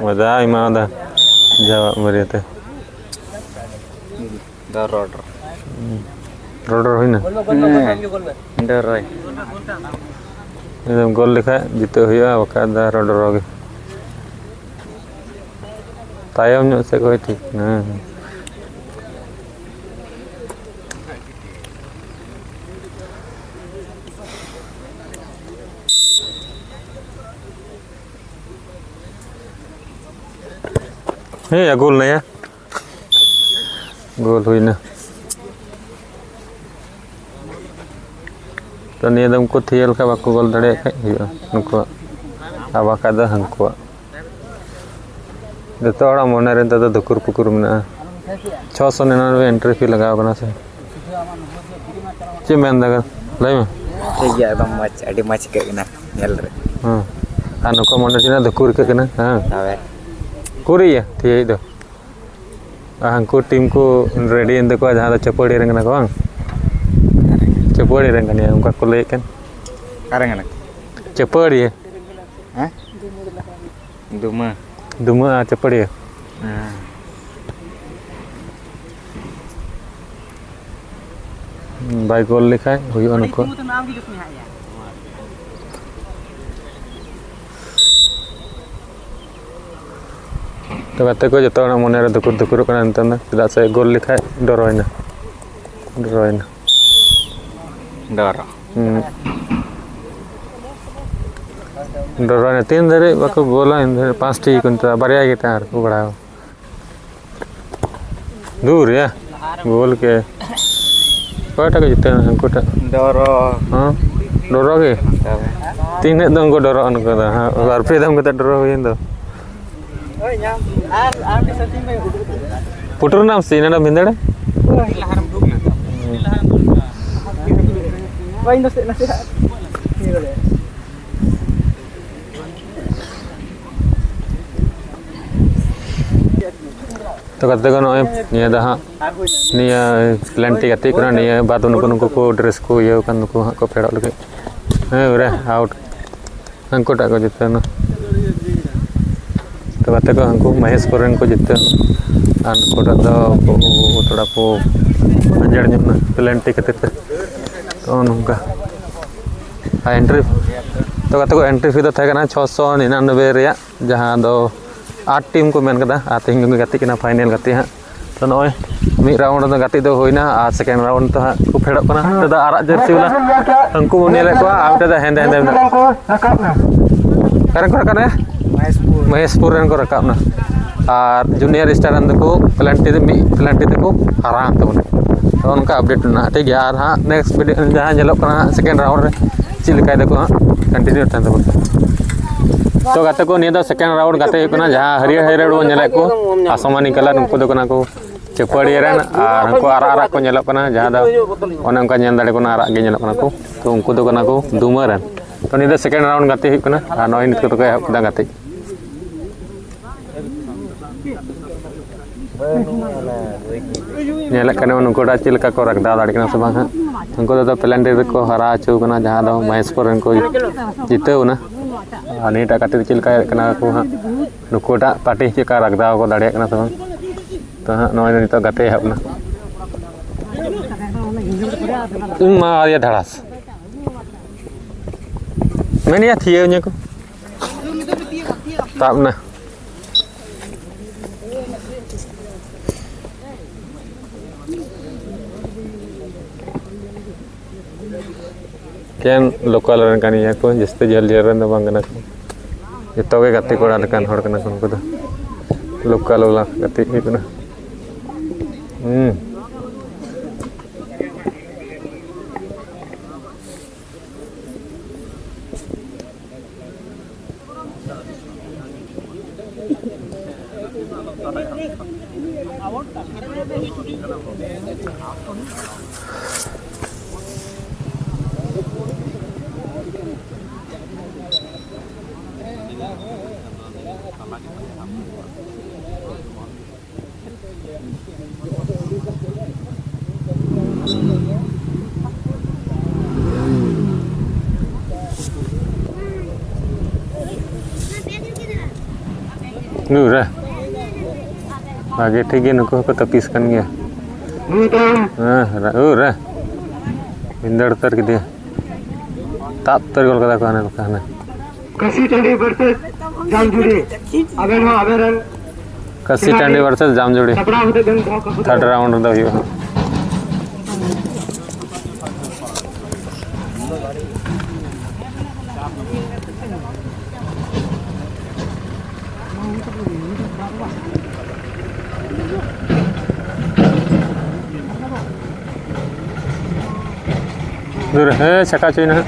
ᱢᱚᱡᱟ ᱮᱢᱟᱣᱟᱫᱟ ᱡᱟᱣᱟᱜ ᱵᱟᱹᱨᱭᱟᱹᱛᱮ᱾ ᱫᱚ ᱨᱚᱰ᱾ ᱨᱚᱰ ᱦᱩᱭᱱᱟ᱾ ᱦᱮᱸ, ᱰᱚᱨᱚᱭ᱾ ᱮᱠᱫᱚᱢ ᱜᱳᱞ ᱞᱮᱠᱷᱟᱡ ᱡᱤᱛᱟᱹᱜ ᱦᱩᱭᱩᱜᱼᱟ, ᱵᱟᱠᱷᱟᱡ ᱫᱚ ᱨᱚᱰ ᱨᱚ ᱜᱮ᱾ ᱛᱟᱭᱚᱢ ᱧᱚᱜ ᱥᱮᱫ ᱠᱷᱚᱡ ᱴᱷᱤᱠ᱾ ᱦᱮᱸ, ᱦᱮᱸ᱾ ᱦᱮᱸ, ᱜᱳᱞ ᱱᱟᱭᱟ᱾ ᱜᱳᱞ ᱦᱩᱭᱱᱟ᱾ ᱛᱚ, ᱱᱤᱭᱟᱹ ᱫᱚ ᱩᱱᱠᱩ ᱛᱷᱤᱭᱟᱹ ᱞᱮᱠᱟ ᱵᱟᱠᱚ ᱜᱳᱞ ᱫᱟᱲᱮᱭᱟᱜ ᱠᱷᱟᱡ ᱦᱩᱭᱩᱜᱼᱟ ᱱᱩᱠᱩᱣᱟᱜ, ᱟᱨ ᱵᱟᱠᱷᱟᱡ ᱫᱚ ᱦᱟᱹᱱᱠᱩᱣᱟᱜ᱾ ᱡᱚᱛᱚ ᱦᱚᱲᱟᱜ ᱢᱚᱱᱮ ᱨᱮ ᱱᱤᱛᱚᱜ ᱫᱚ ᱫᱷᱩᱠᱩᱨ ᱯᱩᱠᱩᱨ ᱢᱮᱱᱟᱜᱼᱟ᱾ ᱪᱷᱚᱥᱚ ᱱᱤᱨᱟᱱᱚᱵᱵᱳᱭ entry fee ᱞᱟᱜᱟᱣ ᱠᱟᱱᱟ ᱥᱮ? ᱪᱮᱫ ᱮᱢ ᱢᱮᱱ ᱮᱫᱟ? ᱞᱟᱹᱭ ᱢᱮ᱾ ᱴᱷᱤᱠ ᱜᱮᱭᱟ, ᱮᱠᱫᱚᱢ ᱢᱚᱡᱽ, ᱟᱹᱰᱤ ᱢᱚᱡᱽ ᱟᱹᱭᱠᱟᱹᱜ ᱠᱟᱱᱟ ᱧᱮᱞ ᱨᱮ᱾ ᱦᱮᱸ᱾ ᱟᱨ ᱱᱩᱠᱩ ᱢᱚᱱᱮ ᱪᱮᱫ ᱫᱚ ᱠᱩᱨ ᱠᱟᱜ ᱠᱟᱱᱟ, ᱦᱮᱸ᱾ ᱦᱳᱭ᱾ ᱠᱩᱨᱤᱭᱟ ᱴᱷᱤᱠ ᱫᱚ᱾ ᱟᱨ ᱦᱟᱱᱠᱩ ᱴᱤᱢ ᱠᱚ ᱨᱮᱰᱤᱭᱮᱱ ᱛᱟᱠᱚᱣᱟ, ᱡᱟᱦᱟᱸ ᱫᱚ ᱪᱟᱹᱯᱟᱹᱲᱤ ᱨᱮᱱ ᱠᱟᱱᱟ ᱠᱚ, ᱵᱟᱝ? ᱪᱟᱹᱯᱟᱹᱲᱤ ᱨᱮᱱ ᱠᱟᱱᱟ, ᱚᱱᱠᱟ ᱠᱚ ᱞᱟᱹᱭᱮᱫ ᱠᱟᱱ᱾ ᱚᱠᱟᱨᱮ ᱠᱟᱱᱟ? ᱪᱟᱹᱯᱟᱹᱲᱤᱭᱟᱹ᱾ ᱦᱮᱸ? ᱫᱩᱢᱟᱹ᱾ ᱫᱩᱢᱟᱹ ᱟᱨ ᱪᱟᱹᱯᱟᱹᱲᱤᱭᱟᱹ᱾ ᱦᱮᱸ᱾ ᱵᱟᱭ ᱜᱳᱞ ᱞᱮᱠᱷᱟᱡ ᱦᱩᱭᱩᱜᱼᱟ ᱱᱩᱠᱩ᱾ ᱛᱚ ᱜᱟᱛᱮ ᱠᱚ, ᱡᱚᱛᱚ ᱦᱚᱲᱟᱜ ᱢᱚᱱᱮ ᱨᱮ ᱫᱩᱠᱩᱨ ᱫᱩᱠᱩᱨᱚᱜ ᱠᱟᱱᱟ ᱱᱤᱛᱚᱝ ᱫᱚ, ᱪᱮᱫᱟᱜ ᱥᱮ ᱜᱳᱞ ᱞᱮᱠᱷᱟᱡ ᱰᱨᱚᱭᱮᱱᱟ, ᱰᱨᱚᱭᱮᱱᱟ᱾ ᱰᱨᱚ᱾ ᱦᱩᱸ᱾ ᱰᱨᱚᱭᱮᱱᱟ᱾ ᱛᱤᱱ ᱫᱷᱟᱹᱨᱤᱡ ᱵᱟᱠᱚ ᱜᱳᱞᱟ, ᱤᱱ ᱫᱷᱟᱹᱨᱤᱡ ᱯᱟᱸᱪᱴᱤ ᱠᱚ ᱱᱤᱛᱚᱜ, ᱵᱟᱨᱭᱟ ᱜᱮ ᱛᱟᱦᱮᱸ ᱠᱚ ᱵᱟᱲᱟᱭᱟ᱾ ᱫᱩᱨ ᱭᱟ, ᱜᱳᱞ ᱠᱮ᱾ ᱚᱠᱚᱭᱴᱟᱜ ᱠᱚ ᱡᱤᱛᱟᱹᱣ ᱮᱱᱟ? ᱦᱟᱹᱱᱠᱩ ᱴᱟᱜ᱾ ᱰᱨᱚ᱾ ᱦᱮᱸ? ᱰᱨᱚ ᱜᱮ? ᱛᱚᱵᱮ᱾ ᱛᱤᱱᱟᱹᱜ ᱫᱚ ᱩᱱᱠᱩ ᱰᱨᱚ ᱩᱱᱠᱩ ᱫᱚ᱾ ᱦᱮᱸ, ᱵᱟᱨ ᱯᱮ ᱫᱷᱟᱣ ᱠᱟᱛᱮ ᱰᱨᱚ ᱦᱩᱭᱮᱱ ᱫᱚ᱾ ᱯᱩᱴᱩᱨ ᱱᱟᱢ ᱥᱮ ᱱᱚᱰᱮ ᱵᱷᱤᱸᱫᱟᱹᱲ? ᱵᱟᱹᱧ ᱫᱚᱥᱮᱫ ᱱᱟᱥᱮ ᱦᱟᱸᱜ᱾ ᱛᱚ ᱜᱟᱛᱮ ᱠᱚ, ᱱᱚᱜᱼᱚᱭ ᱱᱤᱭᱟᱹ ᱫᱚ ᱦᱟᱸᱜ ᱱᱤᱭᱟᱹ ᱯᱮᱱᱟᱞᱴᱤ ᱜᱟᱛᱮᱜ ᱠᱟᱱᱟ᱾ ᱱᱤᱭᱟᱹ ᱵᱟᱫ ᱱᱩᱠᱩ, ᱱᱩᱠᱩ ᱠᱚ ᱰᱨᱮᱥ ᱠᱚ ᱤᱭᱟᱹ ᱠᱟᱱ, ᱱᱩᱠᱩ ᱦᱟᱸᱜ ᱠᱚ ᱯᱷᱮᱰᱚᱜ ᱞᱟᱹᱜᱤᱫ᱾ ᱦᱮᱸ, ᱨᱮ ᱟᱣᱩᱴ᱾ ᱦᱟᱹᱱᱠᱩᱴᱟᱜ ᱠᱚ ᱡᱤᱛᱟᱹᱣ ᱮᱱᱟ᱾ ᱛᱚ ᱜᱟᱛᱮ ᱠᱚ, ᱦᱟᱹᱱᱠᱩ ᱢᱚᱦᱮᱥᱯᱩᱨ ᱨᱮᱱ ᱠᱚ ᱡᱤᱛᱟᱹᱣ ᱮᱱᱟ᱾ ᱟᱨ ᱱᱩᱠᱩᱴᱟᱜ ᱫᱚ ᱠᱚ, ᱛᱷᱚᱲᱟ ᱠᱚ ᱟᱸᱡᱮᱲ ᱧᱚᱜ ᱮᱱᱟ ᱯᱮᱱᱟᱞᱴᱤ ᱠᱷᱟᱹᱛᱤᱨ ᱛᱮ᱾ ᱛᱚ ᱱᱚᱝᱠᱟ᱾ ᱟᱨ ᱮᱱᱴᱨᱤ, ᱛᱚ ᱜᱟᱛᱮ ᱠᱚ, ᱮᱱᱴᱨᱤ ᱯᱷᱤ ᱫᱚ ᱛᱟᱦᱮᱸ ᱠᱟᱱᱟ ᱪᱷᱚᱥᱚ ᱱᱤᱨᱟᱱᱚᱵᱵᱳᱭ ᱨᱮᱭᱟᱜ, ᱡᱟᱦᱟᱸ ᱫᱚ ᱟᱴ ᱴᱤᱢ ᱠᱚ ᱢᱮᱱ ᱠᱟᱫᱟ᱾ ᱟᱨ ᱛᱮᱦᱮᱧ ᱠᱚ ᱜᱟᱛᱮᱜ ᱠᱟᱱᱟ ᱯᱷᱟᱭᱱᱮᱞ ᱜᱟᱛᱮᱜ ᱦᱟᱸᱜ᱾ ᱛᱚ ᱱᱚᱜᱼᱚᱭ ᱢᱤᱫ ᱨᱟᱣᱩᱱᱰ ᱨᱮᱫᱚ ᱜᱟᱛᱮᱜ ᱫᱚ ᱦᱩᱭᱱᱟ, ᱟᱨ ᱥᱮᱠᱮᱱᱰ ᱨᱟᱣᱩᱱᱰ ᱫᱚ ᱦᱟᱸᱜ ᱠᱚ ᱯᱷᱮᱰᱚᱜ ᱠᱟᱱᱟ᱾ ᱱᱤᱛᱚᱜ ᱫᱚ ᱟᱨᱟᱜ ᱡᱟᱹᱨᱥᱤ ᱵᱟᱞᱟ ᱩᱱᱠᱩ ᱵᱚᱱ ᱧᱮᱞᱮᱫ ᱠᱚᱣᱟ, ᱟᱨ ᱢᱤᱫᱴᱮᱡ ᱫᱚ ᱦᱮᱸᱫᱮ ᱦᱮᱸᱫᱮ ᱢᱮᱱᱟᱜ᱾ ᱚᱠᱟᱨᱮᱱ ᱠᱚ ᱨᱟᱠᱟᱵ ᱮᱱᱟ? ᱢᱚᱦᱮᱥᱯᱩᱨ᱾ ᱢᱚᱦᱮᱥᱯᱩᱨ ᱨᱮᱱ ᱠᱚ ᱨᱟᱠᱟᱵ ᱮᱱᱟ᱾ ᱟᱨ ᱡᱩᱱᱤᱭᱟᱨ ᱥᱴᱟᱨ ᱨᱮᱱ ᱫᱚᱠᱚ ᱯᱮᱱᱟᱞᱴᱤ ᱨᱮ, ᱢᱤᱫ ᱯᱮᱱᱟᱞᱴᱤ ᱛᱮᱠᱚ ᱦᱟᱨᱟᱣᱮᱱ ᱛᱟᱵᱚᱱᱟ᱾ ᱛᱚ ᱱᱚᱝᱠᱟ ᱟᱯᱰᱮᱴ ᱢᱮᱱᱟᱜᱼᱟ, ᱴᱷᱤᱠ ᱜᱮᱭᱟ᱾ ᱟᱨ ᱦᱟᱸᱜ ᱱᱮᱠᱥᱴ ᱵᱷᱤᱰᱤᱭᱳ ᱡᱟᱦᱟᱸ ᱧᱮᱞᱚᱜ ᱠᱟᱱᱟ ᱦᱟᱸᱜ, ᱥᱮᱠᱮᱱᱰ ᱨᱟᱣᱩᱱᱰ ᱨᱮ ᱪᱮᱫ ᱞᱮᱠᱟᱭ ᱫᱟᱠᱚ ᱦᱟᱸᱜ, ᱠᱚᱱᱴᱤᱱᱤᱭᱩ ᱛᱟᱦᱮᱱ ᱛᱟᱵᱚᱱ ᱯᱮ᱾ ᱛᱚ ᱜᱟᱛᱮ ᱠᱚ, ᱱᱤᱭᱟᱹ ᱫᱚ ᱥᱮᱠᱮᱱᱰ ᱨᱟᱣᱩᱱᱰ ᱜᱟᱛᱮ ᱦᱩᱭᱩᱜ ᱠᱟᱱᱟ, ᱡᱟᱦᱟᱸ ᱦᱟᱹᱨᱭᱟᱹᱲ ᱦᱟᱹᱨᱭᱟᱹᱲ ᱵᱚᱱ ᱧᱮᱞᱮᱫ ᱠᱚ, ᱟᱥᱚᱢᱟᱱᱤ ᱠᱟᱞᱟᱨ, ᱩᱱᱠᱩ ᱫᱚ ᱠᱟᱱᱟ ᱠᱚ ᱪᱟᱹᱯᱟᱹᱲᱤᱭᱟᱹ ᱨᱮᱱ, ᱟᱨ ᱩᱱᱠᱩ ᱟᱨᱟᱜ ᱟᱨᱟᱜ ᱠᱚ ᱧᱮᱞᱚᱜ ᱠᱟᱱᱟ, ᱡᱟᱦᱟᱸ ᱫᱚ ᱚᱱᱮ ᱚᱱᱠᱟ ᱧᱮᱞ ᱫᱟᱲᱮ ᱠᱚ ᱠᱟᱱᱟ, ᱟᱨᱟᱜ ᱜᱮ ᱧᱮᱞᱚᱜ ᱠᱟᱱᱟ ᱠᱚ᱾ ᱛᱚ ᱩᱱᱠᱩ ᱫᱚ ᱠᱟᱱᱟ ᱠᱚ ᱫᱩᱢᱟᱹ ᱨᱮᱱ᱾ ᱛᱚ, ᱱᱤᱭᱟᱹ ᱫᱚ second round ᱜᱟᱛᱮ ᱦᱩᱭᱩᱜ ᱠᱟᱱᱟ ᱟᱨ ᱱᱚᱜᱼᱚᱭ ᱱᱤᱛᱚᱜ ᱫᱚᱠᱚ ᱮᱦᱚᱵ ᱠᱮᱫᱟ ᱜᱟᱛᱮ᱾ ᱧᱮᱞᱮᱫ ᱠᱟᱱᱟ ᱱᱩᱠᱩ ᱴᱟᱜ ᱪᱮᱫ ᱞᱮᱠᱟ ᱠᱚ ᱨᱟᱜᱽᱫᱟᱣ ᱫᱟᱲᱮᱭᱟᱜ ᱠᱟᱱᱟ ᱥᱮ ᱵᱟᱝ ᱦᱟᱸᱜ᱾ ᱩᱱᱠᱩ ᱫᱚ ᱯᱞᱮᱱᱰᱤ ᱨᱮᱠᱚ ᱦᱟᱨᱟ ᱦᱚᱪᱚ ᱠᱟᱱᱟ, ᱡᱟᱦᱟᱸ ᱫᱚ ᱢᱚᱦᱮᱥᱯᱩᱨ ᱨᱮᱱ ᱠᱚ ᱡᱤᱛᱟᱹᱣ ᱮᱱᱟ᱾ ᱟᱨ ᱱᱤᱭᱟᱹᱴᱟᱜ ᱜᱟᱛᱮ ᱫᱚ ᱪᱮᱫ ᱞᱮᱠᱟ ᱠᱟᱱᱟ ᱠᱚ ᱦᱟᱸᱜ, ᱱᱩᱠᱩᱴᱟᱜ ᱯᱟᱨᱴᱤ ᱪᱮᱫ ᱞᱮᱠᱟ ᱨᱟᱜᱽᱫᱟᱣ ᱠᱚ ᱫᱟᱲᱮᱭᱟᱜ ᱠᱟᱱᱟ ᱥᱮ ᱵᱟᱝ᱾ ᱛᱚ ᱦᱟᱸᱜ ᱱᱚᱜᱼᱚᱭ ᱱᱤᱛᱚᱜ ᱜᱟᱛᱮ ᱮᱦᱚᱵ ᱮᱱᱟ᱾ ᱤᱧ ᱢᱟ ᱟᱨᱭᱟ ᱫᱷᱟᱲᱟᱥ᱾ ᱢᱮᱱᱮᱭᱟ ᱛᱷᱤᱭᱟᱹ ᱧᱟ ᱠᱚ᱾ ᱛᱟᱵ ᱱᱟ᱾ ᱮᱠᱮᱱ ᱞᱳᱠᱟᱞ ᱨᱮᱱ ᱠᱟᱱ ᱜᱮᱭᱟ ᱠᱚ, ᱡᱟᱹᱥᱛᱤ ᱡᱷᱟᱹᱞ ᱡᱷᱟᱹᱞ ᱨᱮᱱ ᱫᱚ ᱵᱟᱝ ᱠᱟᱱᱟ ᱠᱚ᱾ ᱡᱚᱛᱚ ᱜᱮ ᱜᱟᱛᱮ ᱠᱚᱲᱟ ᱞᱮᱠᱟᱱ ᱦᱚᱲ ᱠᱟᱱᱟ ᱠᱚ ᱱᱩᱠᱩ ᱫᱚ᱾ ᱞᱳᱠᱟᱞ ᱵᱟᱞᱟ ᱜᱟᱛᱮ ᱦᱩᱭᱩᱜ ᱠᱟᱱᱟ᱾ ᱦᱩᱸ᱾ ᱱᱩᱨᱟ᱾ ᱵᱷᱟᱜᱮ ᱴᱷᱤᱠ ᱜᱮ, ᱱᱩᱠᱩ ᱦᱚᱸᱠᱚ ᱛᱟᱹᱯᱤᱥ ᱠᱟᱱ ᱜᱮᱭᱟ᱾ ᱦᱮᱸ, ᱩᱨᱟ᱾ ᱵᱷᱤᱸᱫᱟᱹᱲ ᱩᱛᱟᱹᱨ ᱠᱮᱫᱮᱭᱟ᱾ ᱛᱟᱵ ᱩᱛᱟᱹᱨ ᱜᱚᱫ ᱠᱟᱫᱟ ᱠᱚ ᱦᱟᱱᱮ ᱵᱟᱠᱷᱟᱱ ᱦᱟᱱᱮ᱾ ᱠᱟᱹᱥᱤ ᱴᱟᱺᱰᱤ versus ᱡᱟᱢᱡᱩᱲᱤ᱾ ᱟᱵᱮᱱ ᱦᱚᱸ ᱟᱵᱮᱱ ᱨᱮᱱ ᱠᱟᱹᱥᱤ ᱴᱟᱺᱰᱤ versus ᱡᱟᱢᱡᱩᱲᱤ᱾ ᱥᱟᱯᱲᱟᱣ ᱠᱟᱛᱮ ᱵᱮᱱ ᱫᱚᱦᱚ ᱠᱟᱠᱚ ᱛᱟᱵᱚᱱᱟ᱾ Third round ᱨᱮᱫᱚ ᱦᱩᱭᱩᱜᱼᱟ ᱦᱟᱸᱜ᱾ ᱫᱩᱨ, ᱦᱮᱸ, ᱪᱷᱟᱠᱟ ᱦᱚᱪᱚᱭᱮᱱᱟ ᱦᱟᱸᱜ᱾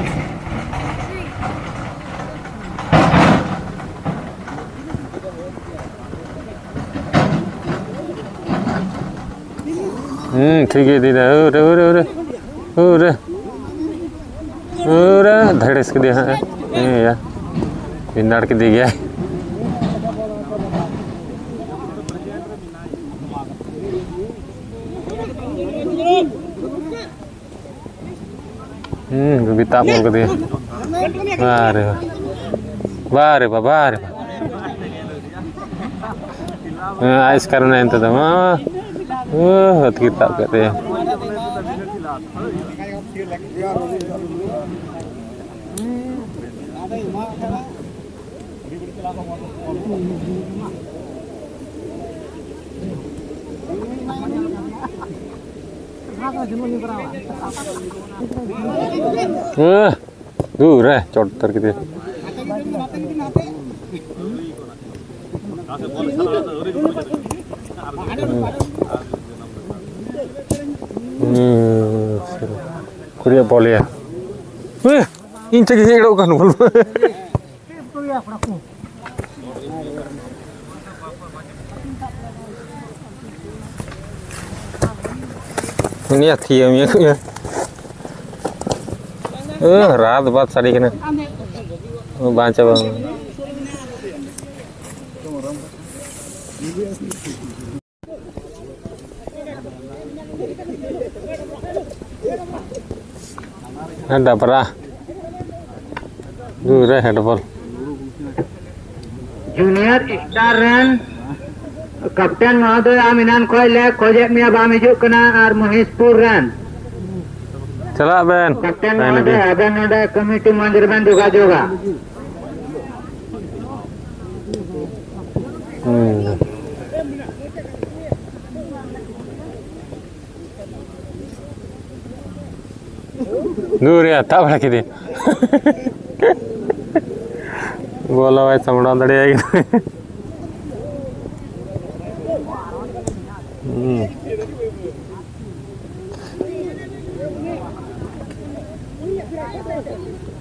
ᱦᱩᱸ, ᱴᱷᱤᱠ ᱜᱮ ᱤᱫᱤᱭᱮᱫᱟ᱾ ᱦᱩᱨᱮ, ᱦᱩᱨᱮ, ᱦᱩᱨᱮ᱾ ᱦᱩᱨᱮ᱾ ᱯᱩᱨᱟᱹ ᱫᱷᱮᱲᱮᱥ ᱠᱮᱫᱮᱭᱟ ᱦᱟᱸᱜ᱾ ᱦᱮᱸᱭᱟ, ᱵᱷᱤᱸᱫᱟᱹᱲ ᱠᱮᱫᱮ ᱜᱮᱭᱟᱭ᱾ ᱦᱩᱸ, ᱵᱤᱛᱟ ᱵᱚᱞ ᱠᱮᱫᱮᱭᱟ᱾ ᱵᱟᱨᱮ ᱵᱟ᱾ ᱵᱟᱨᱮ ᱵᱟ, ᱵᱟᱨᱮ ᱵᱟ᱾ ᱦᱮᱸ, ᱟᱭᱤᱥ ᱠᱟᱨᱚᱱ ᱮᱱᱛᱮ ᱫᱚ ᱢᱟ᱾ ᱳ, ᱦᱟᱹᱛ ᱜᱮ ᱛᱟᱵ ᱠᱮᱫ ᱛᱟᱭᱟ᱾ ᱦᱮᱸ, ᱫᱩᱨ ᱨᱮ ᱪᱚᱴ ᱩᱛᱟᱹᱨ ᱠᱮᱫᱮᱭᱟ᱾ ᱦᱩᱸ᱾ ᱦᱩᱸ, ᱠᱩᱲᱤᱭᱟᱜ ᱵᱚᱞ ᱭᱟ᱾ ᱦᱮᱸ, ᱤᱧ ᱴᱷᱮᱱ ᱜᱮ ᱦᱮᱡ ᱜᱚᱫᱚᱜ ᱠᱟᱱ ᱵᱚᱞ᱾ ᱩᱱᱤᱭᱟᱜ ᱛᱷᱤᱭᱟᱹ ᱢᱤᱭᱟᱹ ᱠᱚ ᱭᱟ᱾ ᱮ, ᱨᱟᱛ ᱵᱟᱫ ᱥᱟᱰᱮ ᱠᱟᱱᱟ᱾ ᱵᱟᱝ ᱪᱟᱵᱟ᱾ ᱰᱟᱵᱨᱟ᱾ ᱫᱩ ᱨᱮ ᱦᱮᱰᱵᱚᱞ᱾ ᱡᱩᱱᱤᱭᱟᱨ ᱥᱴᱟᱨ ᱨᱮᱱ ᱠᱮᱯᱴᱮᱱ ᱢᱚᱦᱳᱫᱚᱭ, ᱟᱢ ᱮᱱᱟᱱ ᱠᱷᱚᱱ ᱞᱮ ᱠᱷᱚᱡᱮᱫ ᱢᱮᱭᱟ, ᱵᱟᱢ ᱦᱤᱡᱩᱜ ᱠᱟᱱᱟ᱾ ᱟᱨ ᱢᱚᱦᱮᱥᱯᱩᱨ ᱨᱮᱱ ᱪᱟᱞᱟᱜ ᱵᱮᱱ᱾ ᱠᱮᱯᱴᱮᱱ ᱢᱚᱦᱳᱫᱚᱭ, ᱟᱵᱮᱱ ᱱᱚᱰᱮ ᱠᱚᱢᱤᱴᱤ ᱢᱚᱸᱪ ᱨᱮᱵᱮᱱ ᱡᱳᱜᱟᱡᱳᱜᱟ᱾ ᱦᱩᱸ᱾ ᱫᱩᱨ ᱭᱟ, ᱛᱟᱵ ᱵᱟᱲᱟ ᱠᱮᱫᱮ᱾ ᱵᱚᱞ ᱦᱚᱸ ᱵᱟᱭ ᱥᱟᱢᱵᱲᱟᱣ ᱫᱟᱲᱮᱭᱟᱭ ᱠᱟᱱᱟ᱾ ᱦᱩᱸ᱾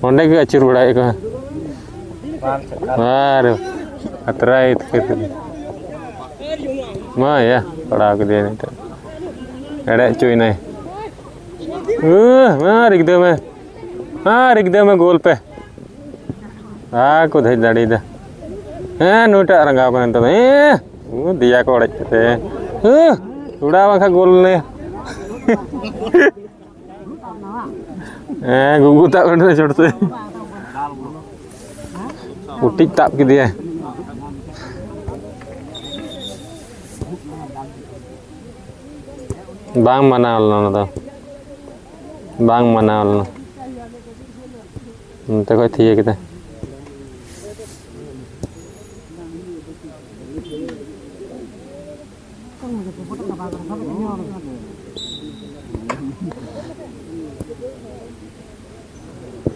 ᱚᱸᱰᱮ ᱜᱮ ᱟᱹᱪᱩᱨ ᱵᱟᱲᱟᱭᱮᱫ ᱠᱚᱣᱟ᱾ ᱟᱨ ᱟᱛᱨᱟᱭ ᱤᱛᱠᱟᱹᱨ ᱠᱮᱫᱟ᱾ ᱢᱟ ᱭᱟ, ᱯᱟᱲᱟᱣ ᱠᱮᱫᱮᱭᱟ ᱱᱤᱛᱚᱜ᱾ ᱮᱲᱮ ᱦᱚᱪᱚᱭᱮᱱᱟᱭ᱾ ᱩᱦ, ᱢᱟ ᱨᱤᱜᱫᱟᱹ ᱢᱮ᱾ ᱟᱨ ᱮᱠᱫᱚᱢᱮ ᱜᱳᱞ ᱯᱮ᱾ ᱟᱨ ᱠᱚ ᱫᱷᱮᱡ ᱫᱟᱲᱮᱭᱟᱫᱟ᱾ ᱦᱮᱸ, ᱱᱩᱭᱴᱟᱜ ᱨᱟᱸᱜᱟᱣ ᱠᱟᱱᱟ ᱱᱤᱛᱚᱜ ᱫᱚ᱾ ᱦᱮᱸ, ᱩ, ᱫᱮᱭᱟ ᱠᱚ ᱚᱲᱮᱡ ᱠᱟᱛᱮ᱾ ᱦᱮᱸ, ᱩᱰᱟᱣ ᱵᱟᱝᱠᱷᱟᱱ ᱜᱳᱞ ᱞᱮ᱾ ᱦᱮᱸ, ᱜᱩᱜᱩ ᱛᱟᱵ ᱮᱱᱟ ᱪᱚᱴ ᱛᱮ᱾ ᱩᱴᱤᱡ ᱛᱟᱵ ᱠᱮᱫᱮᱭᱟᱭ᱾ ᱵᱟᱝ ᱢᱟᱱᱟᱣ ᱞᱮᱱᱟ ᱚᱱᱟ ᱫᱚ᱾ ᱵᱟᱝ ᱢᱟᱱᱟᱣ ᱞᱮᱱᱟ᱾ ᱱᱚᱛᱮ ᱠᱷᱚᱡ ᱛᱷᱤᱭᱟᱹ ᱠᱮᱫᱟ᱾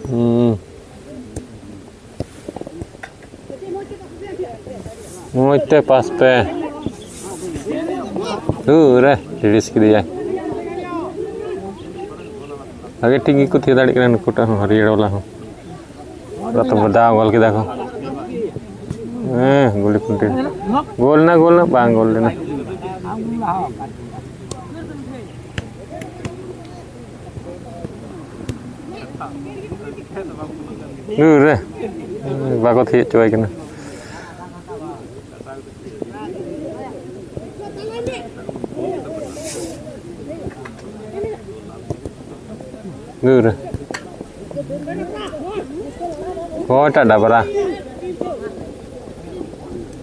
ᱦᱩᱸ᱾ ᱢᱚᱡᱽ ᱛᱮ ᱯᱟᱥ ᱯᱮ᱾ ᱦᱩᱨᱮ, ᱨᱤᱞᱤᱡᱽ ᱠᱮᱫᱮᱭᱟᱭ᱾ ᱵᱷᱟᱜᱮ ᱴᱷᱤᱠ ᱜᱮᱠᱚ ᱛᱷᱤᱭᱟᱹ ᱫᱟᱲᱮᱭᱟᱜ ᱠᱟᱱᱟ ᱱᱩᱠᱩᱴᱟᱜ ᱦᱚᱸ, ᱦᱟᱹᱨᱭᱟᱹᱲ ᱵᱟᱞᱟ ᱦᱚᱸ᱾ ᱚᱱᱟ ᱛᱚ ᱫᱟᱣ ᱜᱳᱞ ᱠᱮᱫᱟ ᱠᱚ᱾ ᱦᱮᱸ, ᱜᱩᱞᱤ ᱯᱩᱱᱴᱤ᱾ ᱜᱳᱞ ᱱᱟ, ᱜᱳᱞ ᱱᱟ, ᱵᱟᱝ ᱜᱳᱞ ᱞᱮᱱᱟ᱾ ᱫᱩᱨ ᱨᱮ᱾ ᱵᱟᱠᱚ ᱛᱷᱤᱭᱟᱹ ᱦᱚᱪᱚᱣᱟᱭ ᱠᱟᱱᱟ᱾ ᱫᱩᱨ ᱨᱮ᱾ ᱚᱠᱚᱭᱴᱟᱜ ᱰᱟᱵᱨᱟ?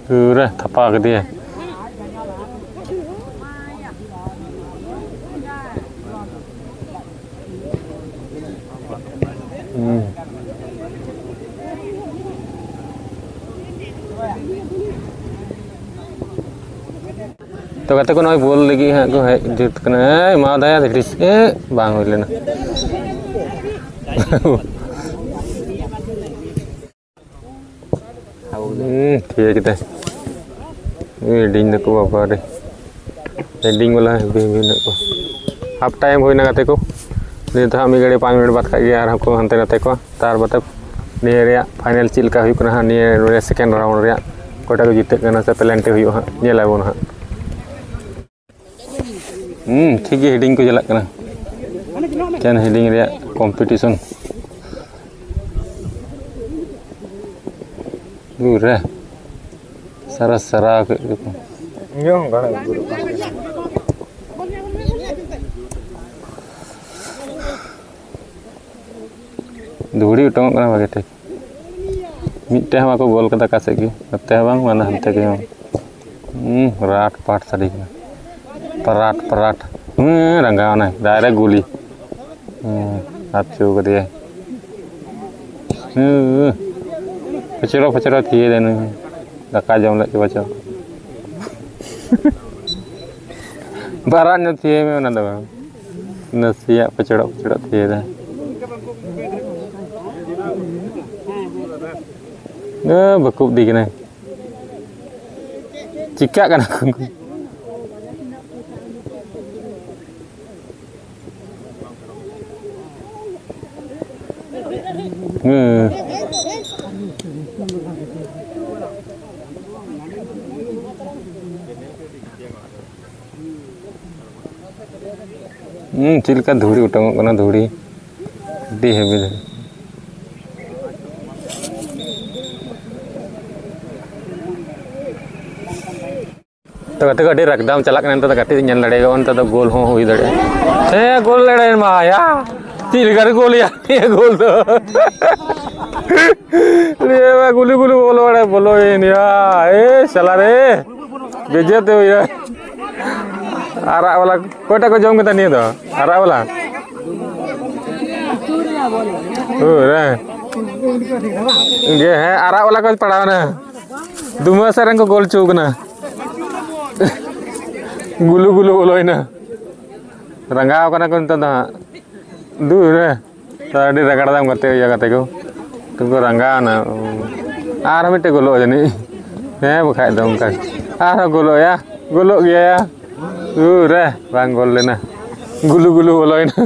ᱫᱩᱨ ᱨᱮ, ᱛᱷᱟᱯᱟ ᱠᱮᱫᱮᱭᱟ᱾ ᱦᱩᱸ᱾ ᱛᱚ ᱜᱟᱛᱮ ᱠᱚ, ᱱᱚᱜᱼᱚᱭ ᱵᱚᱞ ᱞᱟᱹᱜᱤᱫ ᱦᱟᱸᱜ ᱠᱚ ᱦᱮᱡ ᱡᱩᱛ ᱠᱟᱱᱟ᱾ ᱮᱭ, ᱮᱢᱟᱣᱟᱫᱟᱭᱟ ᱫᱷᱤᱨᱤᱥ᱾ ᱮ, ᱵᱟᱝ ᱦᱩᱭ ᱞᱮᱱᱟ᱾ ᱦᱩᱸ, ᱛᱷᱤᱭᱟᱹ ᱠᱮᱫᱟᱭ᱾ ᱦᱮᱰᱤᱝ ᱫᱟᱠᱚ ᱵᱟᱵᱟ ᱨᱮ᱾ ᱦᱮᱰᱤᱝ ᱵᱟᱞᱟ ᱦᱮᱵᱤ ᱦᱮᱵᱤ ᱢᱮᱱᱟᱜ ᱠᱚᱣᱟ᱾ ᱦᱟᱯ ᱴᱟᱭᱤᱢ ᱦᱩᱭᱱᱟ ᱜᱟᱛᱮ ᱠᱚ᱾ ᱱᱤᱛ ᱦᱟᱸᱜ ᱢᱤᱫ ᱜᱷᱟᱹᱲᱤ ᱯᱟᱸᱪ ᱢᱤᱱᱤᱴ ᱵᱟᱫ ᱠᱷᱟᱡ ᱜᱮ ᱟᱨᱦᱚᱸ ᱠᱚ ᱦᱟᱱᱛᱮ ᱱᱟᱛᱮ ᱠᱚᱣᱟ᱾ ᱛᱟᱨ ᱵᱟᱫᱮ ᱱᱤᱭᱟᱹ ᱨᱮᱭᱟᱜ ᱯᱷᱟᱭᱱᱮᱞ ᱪᱮᱫ ᱞᱮᱠᱟ ᱦᱩᱭᱩᱜ ᱠᱟᱱᱟ ᱦᱟᱸᱜ, ᱱᱤᱭᱟᱹ, ᱱᱤᱭᱟᱹ ᱥᱮᱠᱮᱱᱰ ᱨᱟᱣᱩᱱᱰ ᱨᱮᱭᱟᱜ ᱚᱠᱚᱭᱴᱟᱜ ᱠᱚ ᱡᱤᱛᱟᱹᱜ ᱠᱟᱱᱟ ᱥᱮ ᱯᱮᱱᱟᱞᱴᱤ ᱦᱩᱭᱩᱜᱼᱟ ᱦᱟᱸᱜ, ᱧᱮᱞ ᱟᱵᱚᱱ ᱦᱟᱸᱜ᱾ ᱦᱩᱸ, ᱴᱷᱤᱠ ᱜᱮ, ᱦᱮᱰᱤᱝ ᱠᱚ ᱪᱟᱞᱟᱜ ᱠᱟᱱᱟ᱾ ᱮᱠᱮᱱ ᱦᱮᱰᱤᱝ ᱨᱮᱭᱟᱜ ᱠᱚᱢᱯᱤᱴᱤᱥᱚᱱ᱾ ᱜᱩᱨᱮ ᱥᱟᱨᱟ ᱥᱟᱨᱟ ᱠᱮᱫ ᱜᱮᱠᱚ᱾ ᱤᱧᱟᱹᱜ ᱦᱚᱸ ᱜᱟᱱᱚᱜ ᱜᱩᱨᱩᱜ ᱠᱟᱱ ᱜᱮᱭᱟ᱾ ᱫᱷᱩᱲᱤ ᱚᱴᱚᱝᱚᱜ ᱠᱟᱱᱟ ᱵᱷᱟᱜᱮ ᱴᱷᱤᱠ᱾ ᱢᱤᱫᱴᱮᱱ ᱦᱚᱸ ᱵᱟᱠᱚ ᱜᱳᱞ ᱠᱟᱫᱟ ᱚᱠᱟ ᱥᱮᱫ ᱜᱮ, ᱱᱚᱛᱮ ᱦᱚᱸ ᱵᱟᱝ, ᱢᱟᱱᱮ ᱦᱟᱱᱛᱮ ᱜᱮ ᱵᱟᱝ᱾ ᱦᱩᱸ, ᱨᱟᱴ ᱯᱟᱴ ᱥᱟᱰᱮ ᱠᱟᱱᱟ, ᱯᱟᱨᱟᱴ ᱯᱟᱨᱟᱴ᱾ ᱦᱩᱸ, ᱨᱟᱸᱜᱟᱣ ᱮᱱᱟᱭ, ᱰᱟᱭᱨᱮᱠᱴ ᱜᱩᱞᱤ᱾ ᱦᱩᱸ, ᱦᱟᱯᱪᱩ ᱠᱟᱫᱮᱭᱟᱭ᱾ ᱦᱩᱸ, ᱯᱷᱚᱪᱲᱚ ᱯᱷᱚᱪᱲᱚ ᱛᱷᱤᱭᱟᱹᱭ ᱫᱟᱭ ᱱᱩᱭ ᱦᱚᱸ᱾ ᱫᱟᱠᱟ ᱡᱚᱢ ᱞᱮᱫ ᱪᱚ ᱵᱟᱪᱚ᱾ ᱵᱟᱨᱟᱜ ᱧᱚᱜ ᱛᱷᱤᱭᱟᱹᱭ ᱢᱮ ᱚᱱᱟ ᱫᱚ ᱵᱟᱝ᱾ ᱱᱟᱥᱮᱭᱟᱜ ᱯᱷᱚᱪᱲᱚᱜ ᱯᱷᱚᱪᱲᱚᱜ ᱛᱷᱤᱭᱟᱹᱭ ᱫᱟᱭ᱾ ᱮ, ᱵᱟᱠᱚ ᱤᱫᱤ ᱠᱟᱱᱟ᱾ ᱪᱤᱠᱟᱹᱜ ᱠᱟᱱᱟ ᱠᱚ ᱩᱱᱠᱩ? ᱦᱩᱸ᱾ ᱦᱩᱸ, ᱪᱮᱫ ᱞᱮᱠᱟ ᱫᱷᱩᱲᱤ ᱚᱴᱟᱝᱚᱜ ᱠᱟᱱᱟ, ᱫᱷᱩᱲᱤ᱾ ᱟᱹᱰᱤ ᱦᱮᱵᱤ ᱫᱷᱩᱲᱤ᱾ ᱛᱚ ᱜᱟᱛᱮ ᱠᱚ, ᱟᱹᱰᱤ ᱨᱟᱜᱽᱫᱟᱢ ᱪᱟᱞᱟᱜ ᱠᱟᱱᱟ᱾ ᱱᱤᱛᱚᱜ ᱫᱚ ᱜᱟᱛᱮ ᱧᱮᱞ ᱫᱟᱲᱮᱭᱟᱜᱼᱟ, ᱱᱤᱛᱚᱜ ᱫᱚ ᱜᱳᱞ ᱦᱚᱸ ᱦᱩᱭ ᱫᱟᱲᱮᱭᱟᱜᱼᱟ᱾ ᱦᱮᱸ, ᱜᱳᱞ ᱞᱮᱲᱮᱱ ᱢᱟ ᱭᱟ, ᱪᱮᱫ ᱞᱮᱠᱟ ᱨᱮ ᱜᱳᱞ ᱭᱟ ᱱᱤᱭᱟᱹ ᱜᱳᱞ ᱫᱚ᱾ ᱱᱤᱭᱟᱹ ᱢᱟ ᱜᱩᱞᱩ ᱜᱩᱞᱩ ᱵᱚᱞᱚ ᱵᱟᱲᱟᱭ, ᱵᱚᱞᱚᱭᱮᱱ ᱭᱟ᱾ ᱮ ᱥᱟᱞᱟ ᱨᱮ, ᱵᱮᱡᱮᱛ ᱦᱩᱭᱟ᱾ ᱟᱨᱟᱜ ᱵᱟᱞᱟ ᱚᱠᱚᱭᱴᱟᱜ ᱠᱚ ᱡᱚᱢ ᱠᱮᱫᱟ ᱱᱤᱭᱟᱹ ᱫᱚ? ᱟᱨᱟᱜ ᱵᱟᱞᱟ? ᱦᱳᱭ ᱨᱮ᱾ ᱜᱮ, ᱦᱮᱸ, ᱟᱨᱟᱜ ᱵᱟᱞᱟ ᱠᱚ ᱯᱟᱲᱟᱣᱱᱟ᱾ ᱫᱩᱢᱟᱹ ᱥᱮᱫ ᱨᱮᱱ ᱠᱚ ᱜᱳᱞ ᱦᱚᱪᱚ ᱠᱟᱱᱟ᱾ ᱜᱩᱞᱩ ᱜᱩᱞᱩ ᱵᱚᱞᱚᱭᱮᱱᱟ᱾ ᱨᱟᱸᱜᱟᱣ ᱠᱟᱱᱟ ᱠᱚ ᱱᱤᱛᱚᱜ ᱫᱚ ᱦᱟᱸᱜ᱾ ᱫᱩ ᱨᱮ᱾ ᱛᱚ, ᱟᱹᱰᱤ ᱨᱟᱜᱟᱲ ᱫᱟᱢ ᱜᱟᱛᱮ ᱦᱩᱭᱩᱜᱼᱟ, ᱜᱟᱛᱮ ᱠᱚ᱾ ᱛᱚ ᱠᱚ ᱨᱟᱸᱜᱟᱣᱱᱟ᱾ ᱟᱨᱦᱚᱸ ᱢᱤᱫᱴᱮᱡ ᱜᱳᱞᱳᱜᱼᱟ ᱡᱟᱹᱱᱤᱡ᱾ ᱦᱮᱸ, ᱵᱟᱠᱷᱟᱡ ᱫᱚ ᱚᱱᱠᱟ᱾ ᱟᱨᱦᱚᱸ ᱜᱳᱞᱳᱜ ᱭᱟ᱾ ᱜᱳᱞᱳᱜ ᱜᱮᱭᱟ ᱭᱟ᱾ ᱩ ᱨᱮ, ᱵᱟᱝ ᱜᱳᱞ ᱞᱮᱱᱟ᱾ ᱜᱩᱞᱩ ᱜᱩᱞᱩ ᱵᱚᱞᱚᱭᱮᱱᱟ᱾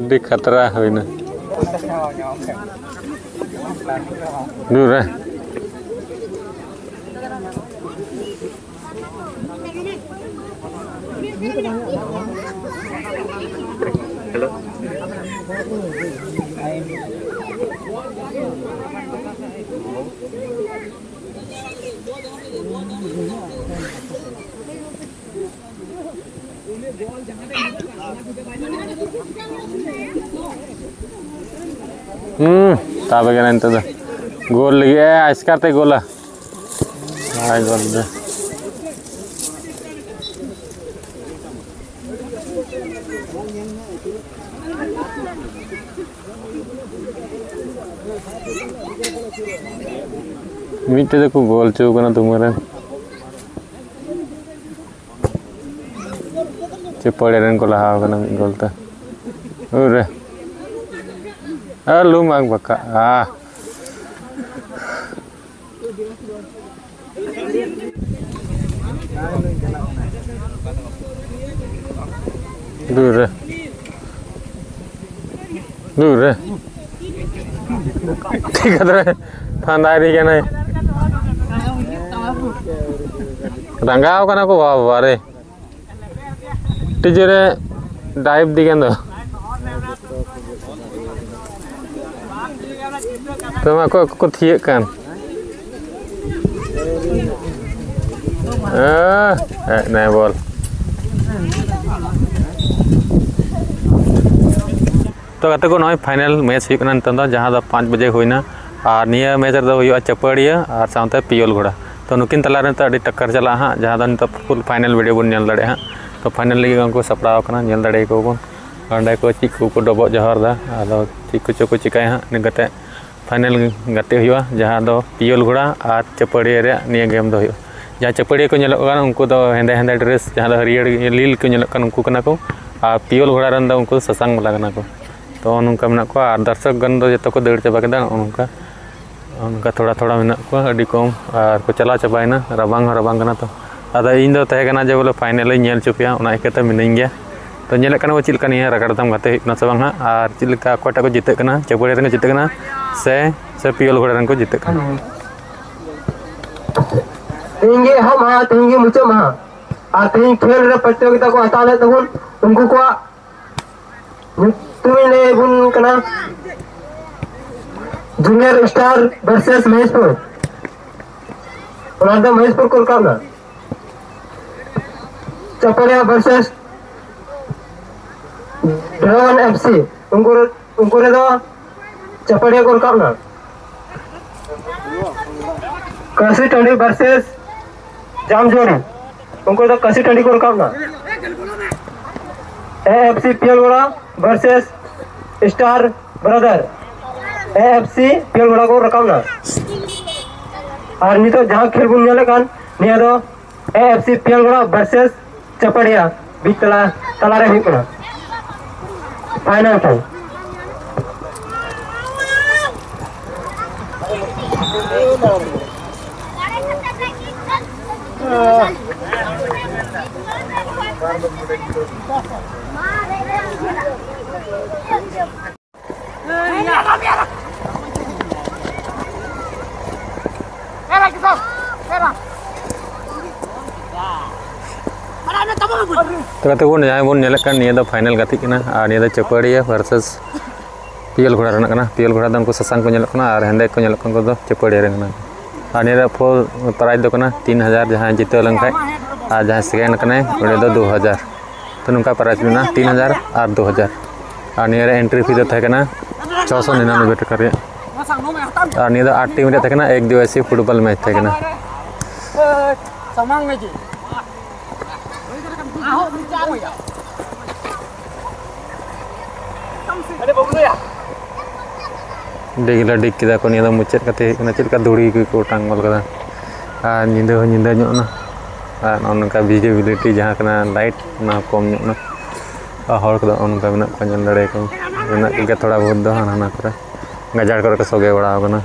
ᱟᱹᱰᱤ ᱠᱷᱟᱛᱨᱟ ᱦᱩᱭᱱᱟ᱾ ᱫᱩ ᱨᱮ᱾ ᱦᱩᱸ, ᱛᱟᱵᱮ ᱠᱟᱱᱟ ᱱᱤᱛᱚᱜ ᱫᱚ᱾ ᱜᱳᱞ ᱞᱟᱹᱜᱤᱫ ᱮ ᱟᱥᱠᱟᱨ ᱛᱮ ᱜᱳᱞᱟ᱾ ᱵᱟᱭ ᱜᱳᱞ ᱫᱟ᱾ ᱢᱤᱫᱴᱮᱡ ᱫᱚᱠᱚ ᱜᱳᱞ ᱦᱚᱪᱚ ᱠᱟᱱᱟ ᱫᱩᱢᱟᱹ ᱨᱮᱱ᱾ ᱪᱮ ᱯᱚᱨᱮ ᱨᱮᱱ ᱠᱚ ᱞᱟᱦᱟ ᱟᱠᱟᱱᱟ ᱢᱤᱫ ᱜᱳᱞ ᱛᱮ᱾ ᱩᱨᱮ᱾ ᱟᱨ ᱞᱩᱢ ᱟᱜ ᱵᱟᱠᱟᱜᱼᱟ᱾ ᱫᱩᱨ ᱨᱮ᱾ ᱫᱩᱨ ᱨᱮ᱾ ᱴᱷᱤᱠ ᱠᱟᱛᱷᱟ ᱨᱮ ᱯᱷᱟᱸᱫᱟᱭ ᱫᱤ ᱠᱟᱱᱟᱭ᱾ ᱨᱟᱸᱜᱟᱣ ᱠᱟᱱᱟ ᱠᱚ ᱵᱟᱵᱟ ᱨᱮ᱾ ᱟᱹᱰᱤ ᱡᱳᱨᱮ dive ᱫᱤ ᱠᱟᱱ ᱫᱚ᱾ ᱛᱚᱵᱮ ᱚᱠᱚᱭ ᱠᱚᱠᱚ ᱛᱷᱤᱭᱟᱹᱜ ᱠᱟᱱ? ᱦᱮᱸ, ᱦᱮᱡ ᱱᱟᱭ ᱵᱚᱞ᱾ ᱛᱚ ᱜᱟᱛᱮ ᱠᱚ, ᱱᱚᱜᱼᱚᱭ final match ᱦᱩᱭᱩᱜ ᱠᱟᱱᱟ ᱱᱤᱛᱚᱝ ᱫᱚ, ᱡᱟᱦᱟᱸ ᱫᱚ ᱯᱟᱸᱪ ᱵᱟᱡᱮ ᱦᱩᱭᱱᱟ᱾ ᱟᱨ ᱱᱤᱭᱟᱹ match ᱨᱮᱫᱚ ᱦᱩᱭᱩᱜᱼᱟ ᱪᱟᱹᱯᱟᱹᱲᱤᱭᱟᱹ ᱟᱨ ᱥᱟᱶᱛᱮ ᱯᱤᱭᱳᱞ ᱜᱷᱳᱲᱟ᱾ ᱛᱚ ᱱᱩᱠᱤᱱ ᱛᱟᱞᱟ ᱨᱮ ᱱᱤᱛᱚᱜ ᱟᱹᱰᱤ ᱴᱟᱠᱠᱟᱨ ᱪᱟᱞᱟᱜᱼᱟ ᱦᱟᱸᱜ, ᱡᱟᱦᱟᱸ ᱫᱚ ᱱᱤᱛᱚᱜ full final video ᱵᱚᱱ ᱧᱮᱞ ᱫᱟᱲᱮᱭᱟᱜᱼᱟ ᱦᱟᱸᱜ᱾ ᱛᱚ final ᱞᱟᱹᱜᱤᱫ ᱩᱱᱠᱩ ᱥᱟᱯᱲᱟᱣ ᱟᱠᱟᱱᱟ, ᱧᱮᱞ ᱫᱟᱲᱮᱭᱟᱠᱚ ᱵᱚᱱ ᱚᱸᱰᱮ ᱠᱚ ᱪᱮᱫ ᱠᱚᱠᱚ ᱰᱚᱵᱚᱜ ᱡᱚᱦᱟᱨ ᱮᱫᱟ, ᱟᱫᱚ ᱪᱮᱫ ᱠᱚᱪᱚ ᱠᱚ ᱪᱤᱠᱟᱹᱭᱟ ᱦᱟᱸᱜ᱾ ᱤᱱᱟᱹ ᱠᱟᱛᱮ final ᱜᱟᱛᱮ ᱦᱩᱭᱩᱜᱼᱟ, ᱡᱟᱦᱟᱸ ᱫᱚ ᱯᱤᱭᱳᱞ ᱜᱷᱳᱲᱟ ᱟᱨ ᱪᱟᱹᱯᱟᱹᱲᱤᱭᱟᱹ ᱨᱮᱭᱟᱜ ᱱᱤᱭᱟᱹ game ᱫᱚ ᱦᱩᱭᱩᱜᱼᱟ᱾ ᱡᱟᱦᱟᱸ ᱪᱟᱹᱯᱟᱹᱲᱤᱭᱟᱹ ᱠᱚ ᱧᱮᱞᱚᱜ ᱠᱟᱱ, ᱩᱱᱠᱩ ᱫᱚ ᱦᱮᱸᱫᱮ ᱦᱮᱸᱫᱮ dress, ᱡᱟᱦᱟᱸ ᱫᱚ ᱦᱟᱹᱨᱭᱟᱹᱲ ᱞᱤᱞ ᱠᱚ ᱧᱮᱞᱚᱜ ᱠᱟᱱ, ᱩᱱᱠᱩ ᱠᱟᱱᱟ ᱠᱚ᱾ ᱟᱨ ᱯᱤᱭᱳᱞ ᱜᱷᱳᱲᱟ ᱨᱮᱱ ᱫᱚ ᱩᱱᱠᱩ ᱥᱟᱥᱟᱝ ᱵᱟᱞᱟ ᱠᱟᱱᱟ ᱠᱚ᱾ ᱛᱚ ᱱᱚᱝᱠᱟ ᱢᱮᱱᱟᱜ ᱠᱚᱣᱟ, ᱟᱨ ᱫᱚᱨᱥᱚᱠ ᱜᱟᱱ ᱫᱚ ᱡᱚᱛᱚ ᱠᱚ ᱫᱟᱹᱲ ᱪᱟᱵᱟ ᱠᱮᱫᱟ᱾ ᱱᱚᱜᱼᱚ ᱱᱚᱝᱠᱟ, ᱱᱚᱜᱼᱚ ᱱᱚᱝᱠᱟ ᱛᱷᱚᱲᱟ ᱛᱷᱚᱲᱟ ᱢᱮᱱᱟᱜ ᱠᱚᱣᱟ, ᱟᱹᱰᱤ ᱠᱚᱢ, ᱟᱨ ᱠᱚ ᱪᱟᱞᱟᱣ ᱪᱟᱵᱟᱭᱮᱱᱟ᱾ ᱨᱟᱵᱟᱝ ᱦᱚᱸ ᱨᱟᱵᱟᱝ ᱠᱟᱱᱟ᱾ ᱛᱚ ᱟᱫᱚ ᱤᱧ ᱫᱚ ᱛᱟᱦᱮᱸ ᱠᱟᱱᱟ ᱡᱮ ᱵᱚᱞᱮ final ᱤᱧ ᱧᱮᱞ ᱦᱚᱪᱚ ᱯᱮᱭᱟ, ᱚᱱᱟ ᱤᱭᱠᱟᱹᱛᱮ ᱢᱤᱱᱟᱹᱧ ᱜᱮᱭᱟ᱾ ᱛᱚ ᱧᱮᱞᱮᱫ ᱠᱟᱱᱟ ᱵᱚ ᱪᱮᱫ ᱞᱮᱠᱟ ᱱᱤᱭᱟᱹ ᱨᱟᱜᱟᱲ ᱫᱟᱢ ᱜᱟᱛᱮ ᱦᱩᱭᱩᱜ ᱠᱟᱱᱟ ᱥᱮ ᱵᱟᱝ ᱦᱟᱸᱜ, ᱟᱨ ᱪᱮᱫ ᱞᱮᱠᱟ ᱚᱠᱚᱭᱴᱟᱜ ᱠᱚ ᱡᱤᱛᱟᱹᱜ ᱠᱟᱱᱟ, ᱪᱟᱹᱯᱟᱹᱲᱤ ᱨᱮᱱ ᱠᱚ ᱡᱤᱛᱟᱹᱜ ᱠᱟᱱᱟ ᱥᱮ, ᱥᱮ ᱯᱤᱭᱳᱞ ᱜᱷᱳᱲᱟ ᱨᱮᱱ ᱠᱚ ᱡᱤᱛᱟᱹᱜ ᱠᱟᱱᱟ᱾ ᱛᱮᱦᱮᱧ ᱜᱮ ᱮᱦᱚᱵ ᱢᱟᱦᱟ, ᱛᱮᱦᱮᱧ ᱜᱮ ᱢᱩᱪᱟᱹᱫ ᱢᱟᱦᱟ᱾ ᱟᱨ ᱛᱮᱦᱮᱧ ᱠᱷᱮᱞ ᱨᱮ ᱯᱨᱚᱛᱤᱡᱳᱜᱤᱛᱟ ᱠᱚ ᱦᱟᱛᱟᱣ ᱞᱮᱫ ᱛᱟᱵᱚᱱ, ᱩᱱᱠᱩ ᱠᱚᱣᱟᱜ ᱧᱩᱛᱩᱢᱤᱧ ᱞᱟᱹᱭ ᱟᱵᱚᱱ ᱠᱟᱱᱟ, ᱡᱩᱱᱤᱭᱟᱨ ᱥᱴᱟᱨ versus ᱢᱚᱦᱮᱥᱯᱩᱨ᱾ ᱚᱱᱟ ᱫᱚ ᱢᱚᱦᱮᱥᱯᱩᱨ ᱠᱚ ᱨᱟᱠᱟᱵ ᱮᱱᱟ᱾ ᱪᱟᱯᱟᱲᱤᱭᱟ versus ᱰᱷᱮᱣᱟᱱ ᱮᱯᱷ ᱥᱤ, ᱩᱱᱠᱩ ᱩᱱᱠᱩ ᱨᱮᱫᱚ ᱪᱟᱯᱟᱲᱤᱭᱟ ᱠᱚ ᱨᱟᱠᱟᱵ ᱮᱱᱟ᱾ ᱠᱟᱹᱥᱤ ᱴᱟᱺᱰᱤ ᱵᱷᱟᱨᱥᱮᱥ ᱡᱟᱢᱡᱚᱲ, ᱩᱱᱠᱩ ᱫᱚ ᱠᱟᱹᱥᱤ ᱴᱟᱺᱰᱤ ᱠᱚ ᱨᱟᱠᱟᱵ ᱮᱱᱟ᱾ A F C Piyalgora versus star brother, A F C Piyalgora ᱠᱚ ᱨᱟᱠᱟᱵ ᱮᱱᱟ᱾ ᱟᱨ ᱱᱤᱛᱚᱜ ᱡᱟᱦᱟᱸ ᱠᱷᱮᱞ ᱵᱚᱱ ᱧᱮᱞᱮᱫ ᱠᱟᱱ, ᱱᱤᱭᱟᱹ ᱫᱚ ᱮ ᱮᱯᱷ ᱥᱤ ᱯᱤᱭᱟᱞᱜᱚᱲᱟ ᱵᱷᱟᱨᱥᱮᱥ ᱪᱟᱯᱟᱲᱤᱭᱟ ᱵᱤᱪ ᱛᱟᱞᱟ, ᱛᱟᱞᱟᱨᱮ ᱦᱩᱭᱩᱜ ᱠᱟᱱᱟ ᱯᱷᱟᱭᱱᱟᱞ ᱠᱷᱮᱞ᱾ ᱛᱚ ᱜᱟᱛᱮ ᱠᱚ, ᱡᱟᱦᱟᱸᱭ ᱵᱚᱱ ᱧᱮᱞᱮᱫ ᱠᱟᱱ, ᱱᱤᱭᱟᱹ ᱫᱚ ᱯᱷᱟᱭᱱᱟᱞ ᱜᱟᱛᱮᱜ ᱠᱟᱱᱟ ᱟᱨ ᱱᱤᱭᱟᱹ ᱫᱚ ᱪᱟᱹᱯᱟᱹᱲᱤᱭᱟᱹ ᱵᱷᱟᱨᱥᱮᱥ ᱯᱤᱭᱚᱞ ᱜᱷᱚᱲᱟ ᱨᱮᱱᱟᱜ ᱠᱟᱱᱟ᱾ ᱯᱤᱭᱚᱞ ᱜᱷᱚᱲᱟ ᱫᱚ ᱩᱱᱠᱩ ᱥᱟᱥᱟᱝ ᱠᱚ ᱧᱮᱞᱚᱜ ᱠᱟᱱᱟ ᱟᱨ ᱦᱮᱸᱫᱮ ᱠᱚ ᱧᱮᱞᱚᱜ ᱠᱟᱱᱟ, ᱩᱱᱠᱩ ᱫᱚ ᱪᱟᱹᱯᱟᱹᱲᱤᱭᱟᱹ ᱨᱮᱱ ᱠᱟᱱᱟ᱾ ᱟᱨ ᱱᱤᱭᱟᱹ ᱨᱮᱭᱟᱜ ᱯᱷᱳᱨ ᱯᱨᱟᱭᱤᱡᱽ ᱫᱚ ᱠᱟᱱᱟ ᱛᱤᱱ ᱦᱟᱡᱟᱨ, ᱡᱟᱦᱟᱸᱭ ᱡᱤᱛᱟᱹᱣ ᱞᱮᱱᱠᱷᱟᱡ, ᱟᱨ ᱡᱟᱦᱟᱸᱭ ᱥᱮᱠᱮᱱᱰ ᱠᱟᱱᱟᱭ, ᱩᱱᱤ ᱫᱚ ᱫᱩ ᱦᱟᱡᱟᱨ᱾ ᱛᱚ ᱱᱚᱝᱠᱟ ᱯᱨᱟᱭᱤᱡᱽ ᱢᱮᱱᱟᱜᱼᱟ, ᱛᱤᱱ ᱦᱟᱡᱟᱨ ᱟᱨ ᱫᱩ ᱦᱟᱡᱟᱨ᱾ ᱟᱨ ᱱᱤᱭᱟᱹ ᱨᱮ ᱮᱱᱴᱨᱤ ᱯᱷᱤ ᱫᱚ ᱛᱟᱦᱮᱸ ᱠᱟᱱᱟ ᱪᱷᱚᱥᱚ ᱱᱤᱨᱟᱱᱚᱵᱵᱳᱭ ᱴᱟᱠᱟ ᱨᱮᱭᱟᱜ᱾ ᱟᱨ ᱱᱤᱭᱟᱹ ᱫᱚ ᱟᱴ ᱴᱤᱢ ᱨᱮᱭᱟᱜ ᱛᱟᱦᱮᱸ ᱠᱟᱱᱟ, ᱮᱠ ᱫᱤᱵᱚᱥᱤ ᱯᱷᱩᱴᱵᱚᱞ ᱢᱮᱪ ᱛᱟᱦᱮᱸ ᱠᱟᱱᱟ᱾ ᱰᱤᱜᱽ ᱞᱮ ᱰᱤᱜᱽ ᱠᱮᱫᱟ ᱠᱚ, ᱱᱤᱭᱟᱹ ᱫᱚ ᱢᱩᱪᱟᱹᱫ ᱠᱟᱛᱮ ᱦᱩᱭᱩᱜ ᱠᱟᱱᱟ, ᱪᱮᱫ ᱞᱮᱠᱟ ᱫᱷᱩᱲᱤ ᱠᱚ ᱚᱴᱟᱝ ᱜᱚᱫ ᱠᱟᱫᱟ᱾ ᱟᱨ ᱧᱤᱫᱟᱹ ᱦᱚᱸ ᱧᱤᱫᱟᱹ ᱧᱚᱜ ᱮᱱᱟ, ᱟᱨ ᱱᱚᱜᱼᱚ ᱱᱚᱝᱠᱟ ᱵᱷᱤᱡᱤᱵᱤᱞᱤᱴᱤ ᱡᱟᱦᱟᱸ ᱠᱟᱱᱟ ᱞᱟᱭᱤᱴ, ᱚᱱᱟ ᱦᱚᱸ ᱠᱚᱢ ᱧᱚᱜ ᱮᱱᱟ᱾ ᱟᱨ ᱦᱚᱲ ᱠᱚᱫᱚ ᱱᱚᱜᱼᱚ ᱱᱚᱝᱠᱟ ᱢᱮᱱᱟᱜ ᱠᱚᱣᱟ, ᱧᱮᱞ ᱫᱟᱲᱮᱭᱟᱠᱚ ᱢᱮᱱᱟᱜ ᱠᱚᱜᱮᱭᱟ ᱛᱷᱚᱲᱟ ᱵᱚᱦᱩᱛ ᱫᱚ ᱦᱟᱱᱟ ᱱᱟ ᱠᱚᱨᱮ, ᱜᱟᱡᱟᱲ ᱠᱚᱨᱮ ᱠᱚ ᱥᱚᱜᱮ ᱵᱟᱲᱟ ᱟᱠᱟᱱᱟ᱾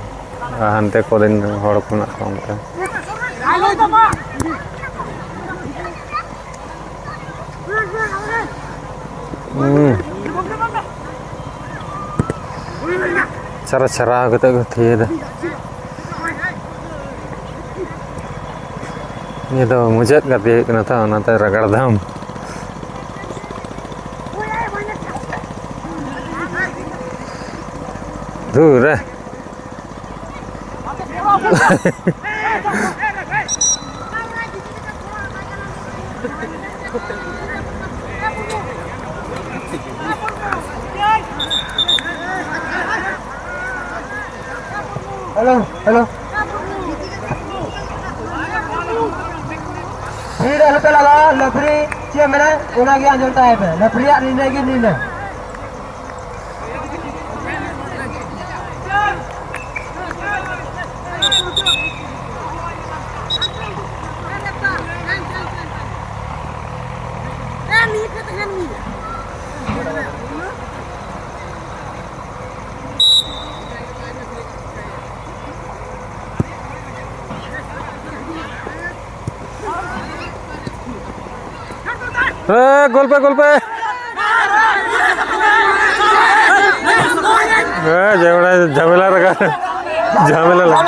ᱟᱨ ᱦᱟᱱᱛᱮ ᱠᱚᱨᱮᱱ ᱦᱚᱲ ᱠᱚ ᱢᱮᱱᱟᱜ ᱠᱚᱣᱟ ᱚᱱᱠᱟ᱾ ᱦᱩᱸ᱾ ᱪᱟᱨᱟ ᱪᱟᱨᱟ ᱠᱟᱛᱮ ᱠᱚ ᱛᱷᱤᱭᱟᱹᱭᱮᱫᱟ᱾ ᱱᱤᱭᱟᱹ ᱫᱚ ᱢᱩᱪᱟᱹᱫ ᱜᱟᱛᱮ ᱦᱩᱭᱩᱜ ᱠᱟᱱᱟ ᱛᱚ, ᱚᱱᱟᱛᱮ ᱨᱟᱜᱟᱲ ᱫᱟᱢ᱾ ᱫᱷᱩᱨ ᱨᱮ᱾ Hello, hello. ᱵᱷᱤᱲ ᱟᱞᱚᱯᱮ ᱞᱟᱜᱟᱣᱟ, ᱞᱟᱯᱷᱨᱤ ᱪᱮᱫ ᱢᱮᱱᱟ ᱚᱱᱟᱜᱮ ᱟᱸᱡᱚᱢ ᱛᱟᱭ ᱯᱮ᱾ ᱞᱟᱯᱷᱨᱤᱭᱟᱜ ᱱᱤᱨᱬᱚᱭ ᱜᱮ ᱱᱤᱨᱬᱚᱭ᱾ ᱦᱮᱸ, ᱜᱳᱞ ᱯᱮ, ᱜᱳᱞ ᱯᱮ᱾ ᱦᱮᱸ, ᱡᱷᱟᱢᱮᱞᱟ, ᱡᱷᱟᱢᱮᱞᱟ ᱨᱟᱠᱟᱵ, ᱡᱷᱟᱢᱮᱞᱟ ᱞᱟᱜᱟᱣ᱾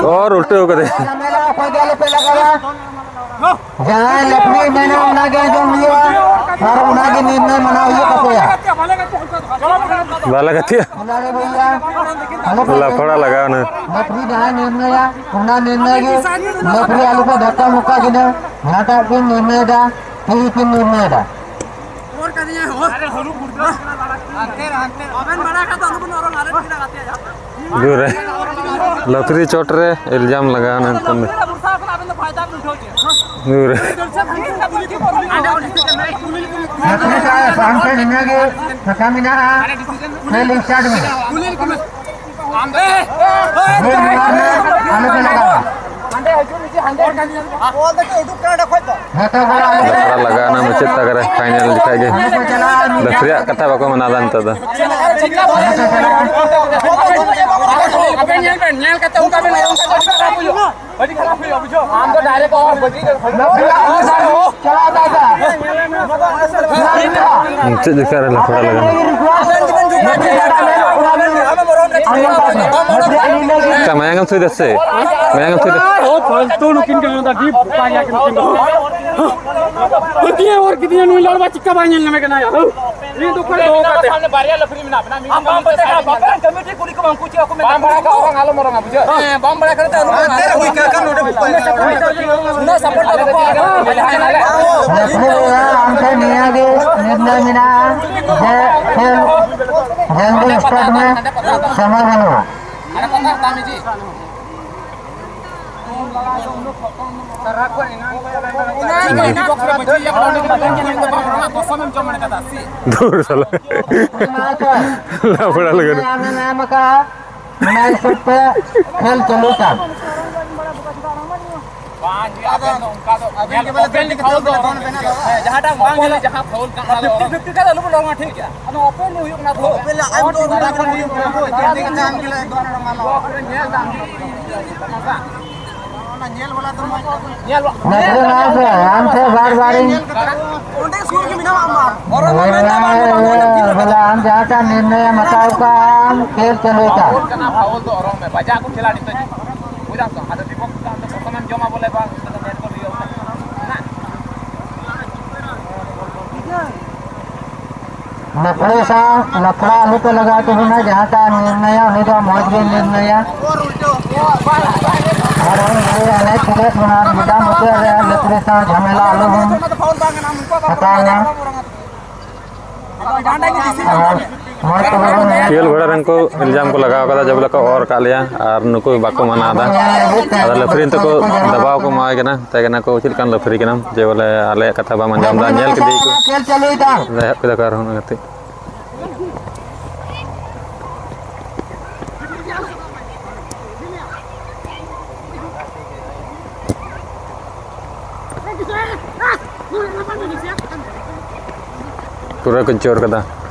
ᱚᱨ ᱩᱞᱴᱟᱹᱣ ᱠᱟᱫᱟᱭ᱾ ᱡᱟᱦᱟᱸᱭ ᱞᱟᱹᱯᱷᱲᱤ ᱢᱮᱱᱟ, ᱚᱱᱟᱜᱮ ᱟᱸᱡᱚᱢ ᱦᱩᱭᱩᱜᱼᱟ ᱟᱨ ᱚᱱᱟᱜᱮ ᱱᱤᱨᱱᱚᱭ ᱢᱟᱱᱟᱣ ᱦᱩᱭᱩᱜ ᱛᱟᱯᱮᱭᱟ᱾ ᱵᱟᱞᱮ ᱜᱟᱛᱮᱜᱼᱟ᱾ ᱚᱱᱟᱨᱮ ᱵᱚᱭᱦᱟ, ᱟᱞᱚᱯᱮ ᱞᱟᱯᱷᱟᱲᱟ ᱞᱟᱜᱟᱣ ᱮᱱᱟ᱾ ᱞᱟᱹᱯᱷᱲᱤ ᱡᱟᱦᱟᱸᱭ ᱱᱤᱨᱱᱚᱭᱟ, ᱚᱱᱟ ᱱᱤᱨᱱᱚᱭ ᱜᱮ᱾ ᱞᱟᱹᱯᱷᱲᱤ ᱟᱞᱚᱯᱮ ᱫᱷᱟᱠᱟ ᱢᱩᱠᱟ ᱠᱤᱱᱟ᱾ ᱡᱟᱦᱟᱸᱴᱟᱜ ᱠᱤᱱ ᱱᱤᱨᱱᱚᱭᱮᱫᱟ, ᱴᱷᱤᱠ ᱜᱮᱠᱤᱱ ᱱᱤᱨᱱᱚᱭᱮᱫᱟ᱾ ᱫᱩᱨᱮ, ᱞᱟᱹᱠᱷᱨᱤ ᱪᱚᱴ ᱨᱮ ᱤᱞᱡᱟᱢ ᱞᱟᱜᱟᱣ ᱮᱱᱟ ᱱᱤᱛᱚᱝ ᱫᱚ᱾ ᱫᱩᱨᱮ᱾ ᱥᱟᱢ ᱴᱷᱮᱱ ᱤᱱᱟᱹᱜᱮ ᱯᱷᱟᱸᱠᱟ ᱢᱮᱱᱟᱜᱼᱟ᱾ ᱠᱷᱮᱞ start ᱢᱮ᱾ ᱵᱚᱞ ᱱᱚᱣᱟ ᱨᱮ ᱟᱞᱚ ᱯᱮ ᱞᱟᱜᱟᱣᱟ᱾ ᱡᱚᱛᱚ ᱠᱚᱲᱟ ᱟᱞᱚ ᱯᱮ ᱞᱟᱜᱟᱣᱟ᱾ ᱞᱟᱜᱟᱣ ᱮᱱᱟ ᱢᱩᱪᱟᱹᱫ ᱛᱟᱠ ᱨᱮ, final ᱡᱚᱠᱷᱟᱡ ᱜᱮ᱾ ᱟᱞᱚ ᱯᱮ ᱪᱟᱞᱟᱜᱼᱟ᱾ ᱞᱟᱹᱠᱷᱨᱤᱭᱟᱜ ᱠᱟᱛᱷᱟ ᱵᱟᱠᱚ ᱢᱟᱱᱟᱣ ᱮᱫᱟ ᱱᱤᱛᱚᱜ ᱫᱚ᱾ ᱟᱵᱮᱱ ᱧᱮᱞ ᱵᱮᱱ, ᱧᱮᱞ ᱠᱟᱛᱮ ᱚᱱᱠᱟ ᱵᱮᱱ, ᱚᱱᱠᱟ ᱵᱮᱱ ᱟᱹᱰᱤ ᱠᱷᱟᱨᱟᱯ ᱦᱩᱭᱩᱜᱼᱟ, ᱵᱩᱡᱷᱟᱹᱣ? ᱟᱢ ᱫᱚ direct ᱚᱦᱚ ᱵᱟᱹᱜᱤ ᱠᱟᱜ ᱠᱷᱚᱡ ᱫᱚ᱾ ᱢᱩᱪᱟᱹᱫ ᱡᱚᱠᱷᱟ ᱨᱮ ᱞᱟᱯᱷᱲᱟ ᱞᱟᱜᱟᱣ᱾ ᱪᱮᱫ, ᱢᱟᱭᱟᱝ ᱮᱢ ᱛᱷᱩᱭ ᱫᱟ ᱥᱮ? ᱢᱟᱭᱟᱝ ᱮᱢ ᱛᱷᱩᱭ ᱫᱟ? ᱯᱷᱟᱞᱛᱩ ᱱᱩᱠᱤᱱ ᱠᱟᱱᱟ, ᱰᱤᱯ ᱯᱟᱭᱟ ᱠᱤᱱ ᱠᱤᱱ ᱫᱚ᱾ ᱦᱟᱹᱛᱤᱭᱟᱹ ᱚᱨ ᱠᱤᱫᱤᱧᱟ ᱱᱩᱭ ᱞᱟᱲᱣᱟ, ᱪᱤᱠᱟ ᱵᱟᱭ ᱧᱮᱞ ᱧᱟᱢᱮ ᱠᱟᱱᱟ ᱭᱟ? ᱦᱟᱹᱣ᱾ ᱤᱧ ᱫᱚ ᱚᱠᱚᱭ ᱫᱚᱦᱚ ᱠᱟᱛᱮ? ᱥᱟᱢᱱᱮ ᱵᱟᱨᱭᱟ ᱞᱟᱹᱯᱷᱨᱤ ᱢᱮᱱᱟᱜ ᱵᱮᱱᱟ, ᱢᱤᱫ ᱟᱢ ᱵᱟᱢ ᱯᱟᱛᱟ ᱠᱟᱱᱟ, ᱵᱟᱯᱞᱟ ᱠᱚᱢᱤᱴᱤ ᱠᱩᱲᱤ ᱠᱚ ᱵᱟᱝ ᱠᱚ ᱪᱮᱫ ᱠᱚ ᱢᱮᱛᱟ ᱵᱟᱝ ᱠᱚᱣᱟ? ᱵᱟᱲᱟ ᱠᱟᱜ ᱚᱨᱚᱝ ᱟᱞᱚᱢ ᱚᱨᱚᱝᱟ, ᱵᱩᱡᱷᱟᱹᱣ? ᱦᱮᱸ, ᱵᱟᱢ ᱵᱟᱲᱟᱭ ᱠᱷᱟᱱ ᱛᱚ ᱟᱞᱚᱢ ᱚᱨᱚᱝᱟ᱾ ᱱᱚᱰᱮ ᱵᱟᱠᱚ ᱩᱱᱟᱹᱜ ᱥᱟᱯᱳᱨᱴ ᱫᱚ ᱵᱟᱠᱚ ᱮᱢᱟ᱾ ᱟᱢ ᱴᱷᱮᱱ ᱱᱤᱭᱟᱹ ᱜᱮ ᱱᱤᱨᱱᱚᱭ ᱢᱮᱱᱟᱜᱼᱟ ᱡᱮ ᱠᱷᱮᱞ ᱡᱚᱞᱫᱤ ᱥᱴᱟᱨᱴ ᱢᱮ, ᱥᱚᱢᱚᱭ ᱵᱟᱹᱱᱩᱜᱼᱟ᱾ ᱫᱩᱨ ᱥᱟᱞᱟ᱾ ᱞᱟᱯᱲᱟ ᱞᱟᱜᱟᱱ᱾ ᱚᱱᱟ ᱦᱤᱥᱟᱹᱵ ᱛᱮ ᱠᱷᱮᱞ ᱪᱟᱹᱞᱩ ᱠᱟᱱ᱾ ᱵᱟᱝ, ᱟᱵᱮᱱ ᱫᱚ ᱚᱱᱠᱟ ᱫᱚ ᱟᱵᱮᱱ ᱧᱮᱞ ᱜᱮ ᱵᱚᱞᱮ ᱯᱷᱟᱣᱩᱞ ᱫᱚ ᱯᱷᱤᱯᱴᱤ ᱯᱷᱤᱯᱴᱤ ᱠᱷᱟᱱ ᱟᱞᱚ ᱵᱚᱱ ᱨᱚᱲᱟ, ᱴᱷᱤᱠ ᱜᱮᱭᱟ? ᱟᱫᱚ ᱚᱯᱮᱱ ᱦᱩᱭᱩᱜ ᱠᱟᱱᱟ ᱛᱚ᱾ ᱚᱯᱮᱱ ᱞᱮ ᱟᱢ ᱫᱚ ᱚᱱᱟ ᱠᱚ ᱦᱩᱭᱩᱜ ᱠᱟᱱᱟ ᱛᱚ, ᱡᱟᱦᱟᱸ ᱛᱮᱜᱮ ᱛᱟᱦᱮᱱ ᱜᱮᱞᱮ ᱫᱚᱱ ᱨᱚᱢᱟᱞᱚᱜᱼᱟ᱾ ᱧᱮᱞ ᱫᱟᱢ᱾ ᱚᱱᱟ ᱧᱮᱞ ᱵᱟᱞᱟ ᱫᱚ ᱢᱚᱡᱽ ᱫᱚ᱾ ᱧᱮᱞ ᱵᱟ-, ᱱᱟᱥᱮ ᱱᱟᱥᱮ ᱟᱢ ᱴᱷᱮᱱ ᱵᱟᱨ ᱵᱟᱨᱤᱧ ᱚᱸᱰᱮ ᱥᱩᱨ ᱜᱮ ᱢᱮᱱᱟᱢᱟ ᱟᱢ ᱢᱟ᱾ ᱚᱨᱚᱝ ᱢᱟ ᱢᱮᱱ ᱫᱟ ᱵᱟᱝ, ᱵᱟᱝ, ᱵᱟᱝ, ᱵᱚᱞᱮ ᱟᱢ ᱡᱟᱦᱟᱸᱴᱟᱜ ᱱᱤᱨᱱᱚᱭ ᱮᱢ ᱦᱟᱛᱟᱣ ᱠᱟᱜ, ᱟᱢ ᱠᱷᱮᱞ ᱪᱟᱹᱞᱩᱭ ᱛᱟᱢ᱾ ᱯᱷᱟᱣᱩᱞ ᱠᱟᱱᱟ, ᱯᱷᱟᱣᱩᱞ ᱫᱚ ᱚᱨᱚᱝ ᱢᱮ, ᱵᱟᱡᱟᱣ ᱠᱚ ᱠᱷᱤᱞᱟᱲᱤ ᱛᱚ᱾ ᱵᱩᱡᱷᱟᱹᱣ ᱛᱚ? ᱟᱫᱚ ᱵᱤᱯᱚᱠᱠᱷᱚ ᱫᱚ ᱟᱢ ᱫᱚ ᱯᱨᱚᱛᱷᱚᱢᱮᱢ ᱡᱚᱢᱟ ᱵᱚᱞᱮ ᱵᱟᱝ, ᱚᱱᱟ ᱫᱚ ᱢᱮᱪ ᱵᱚᱞ ᱦᱩᱭᱩᱜᱼᱟ᱾ ᱦᱮᱸ? ᱞᱟᱯᱲᱮ ᱥᱟᱶ ᱞᱟᱯᱲᱟ ᱟᱞᱚ ᱯᱮ ᱞᱟᱜᱟᱣ ᱛᱟᱵᱚᱱᱟ, ᱡᱟᱦᱟᱸᱴᱟᱜ ᱱᱤᱨᱱᱚᱭᱟ ᱩᱱᱤ ᱫᱚ ᱢᱚᱡᱽ ᱜᱮ ᱱᱤᱨᱱᱚᱭᱟ᱾ ᱟᱨ ᱩᱱᱤ ᱜᱮ ᱟᱞᱮ ᱠᱷᱮᱞᱳᱰ ᱠᱷᱚᱱᱟᱜ ᱢᱮᱰᱟᱢ ᱢᱩᱪᱟᱹᱫ ᱨᱮ ᱞᱟᱹᱠᱲᱤ ᱥᱟᱶ ᱡᱷᱟᱢᱮᱞᱟ ᱟᱞᱚ ᱵᱚᱱ ᱦᱟᱛᱟᱣ ᱢᱟ᱾ ᱟᱨ ᱢᱚᱡᱽ ᱛᱮ ᱵᱚᱱ ᱠᱷᱮᱞ ᱜᱷᱚᱲᱟ ᱨᱮᱱ ᱠᱚ ᱤᱞᱡᱟᱢ ᱠᱚ ᱞᱟᱜᱟᱣ ᱠᱟᱫᱟ ᱡᱮ ᱵᱚᱞᱮ ᱠᱚ ᱚᱨ ᱠᱟᱜ ᱞᱮᱭᱟ ᱟᱨ ᱱᱩᱠᱩ ᱵᱟᱠᱚ ᱢᱟᱱᱟᱣ ᱮᱫᱟ᱾ ᱟᱫᱚ ᱞᱟᱹᱯᱷᱨᱤᱱ ᱛᱮᱠᱚ ᱫᱟᱵᱟᱣ ᱠᱚ ᱮᱢᱟᱣᱟᱭ ᱠᱟᱱᱟ, ᱢᱮᱛᱟᱭ ᱠᱟᱱᱟ ᱠᱚ, "ᱪᱮᱫ ᱞᱮᱠᱟᱱ ᱞᱟᱹᱯᱷᱨᱤ ᱠᱟᱱᱟᱢ ᱡᱮ ᱵᱚᱞᱮ ᱟᱞᱮᱭᱟᱜ ᱠᱟᱛᱷᱟ ᱵᱟᱢ ᱟᱸᱡᱚᱢ ᱮᱫᱟ?" ᱧᱮᱞ ᱠᱮᱫᱮᱭᱟ ᱠᱚ᱾ ᱠᱷᱮᱞ ᱪᱟᱹᱞᱩᱭᱮᱫᱟ᱾ ᱟᱫᱚ ᱮᱦᱚᱵ ᱠᱮᱫᱟ ᱠᱚ ᱟᱨᱦᱚᱸ ᱜᱟᱛᱮᱜ᱾ ᱯᱩᱨᱟᱹ ᱠᱚ ᱡᱳᱨ ᱠᱟᱫᱟ᱾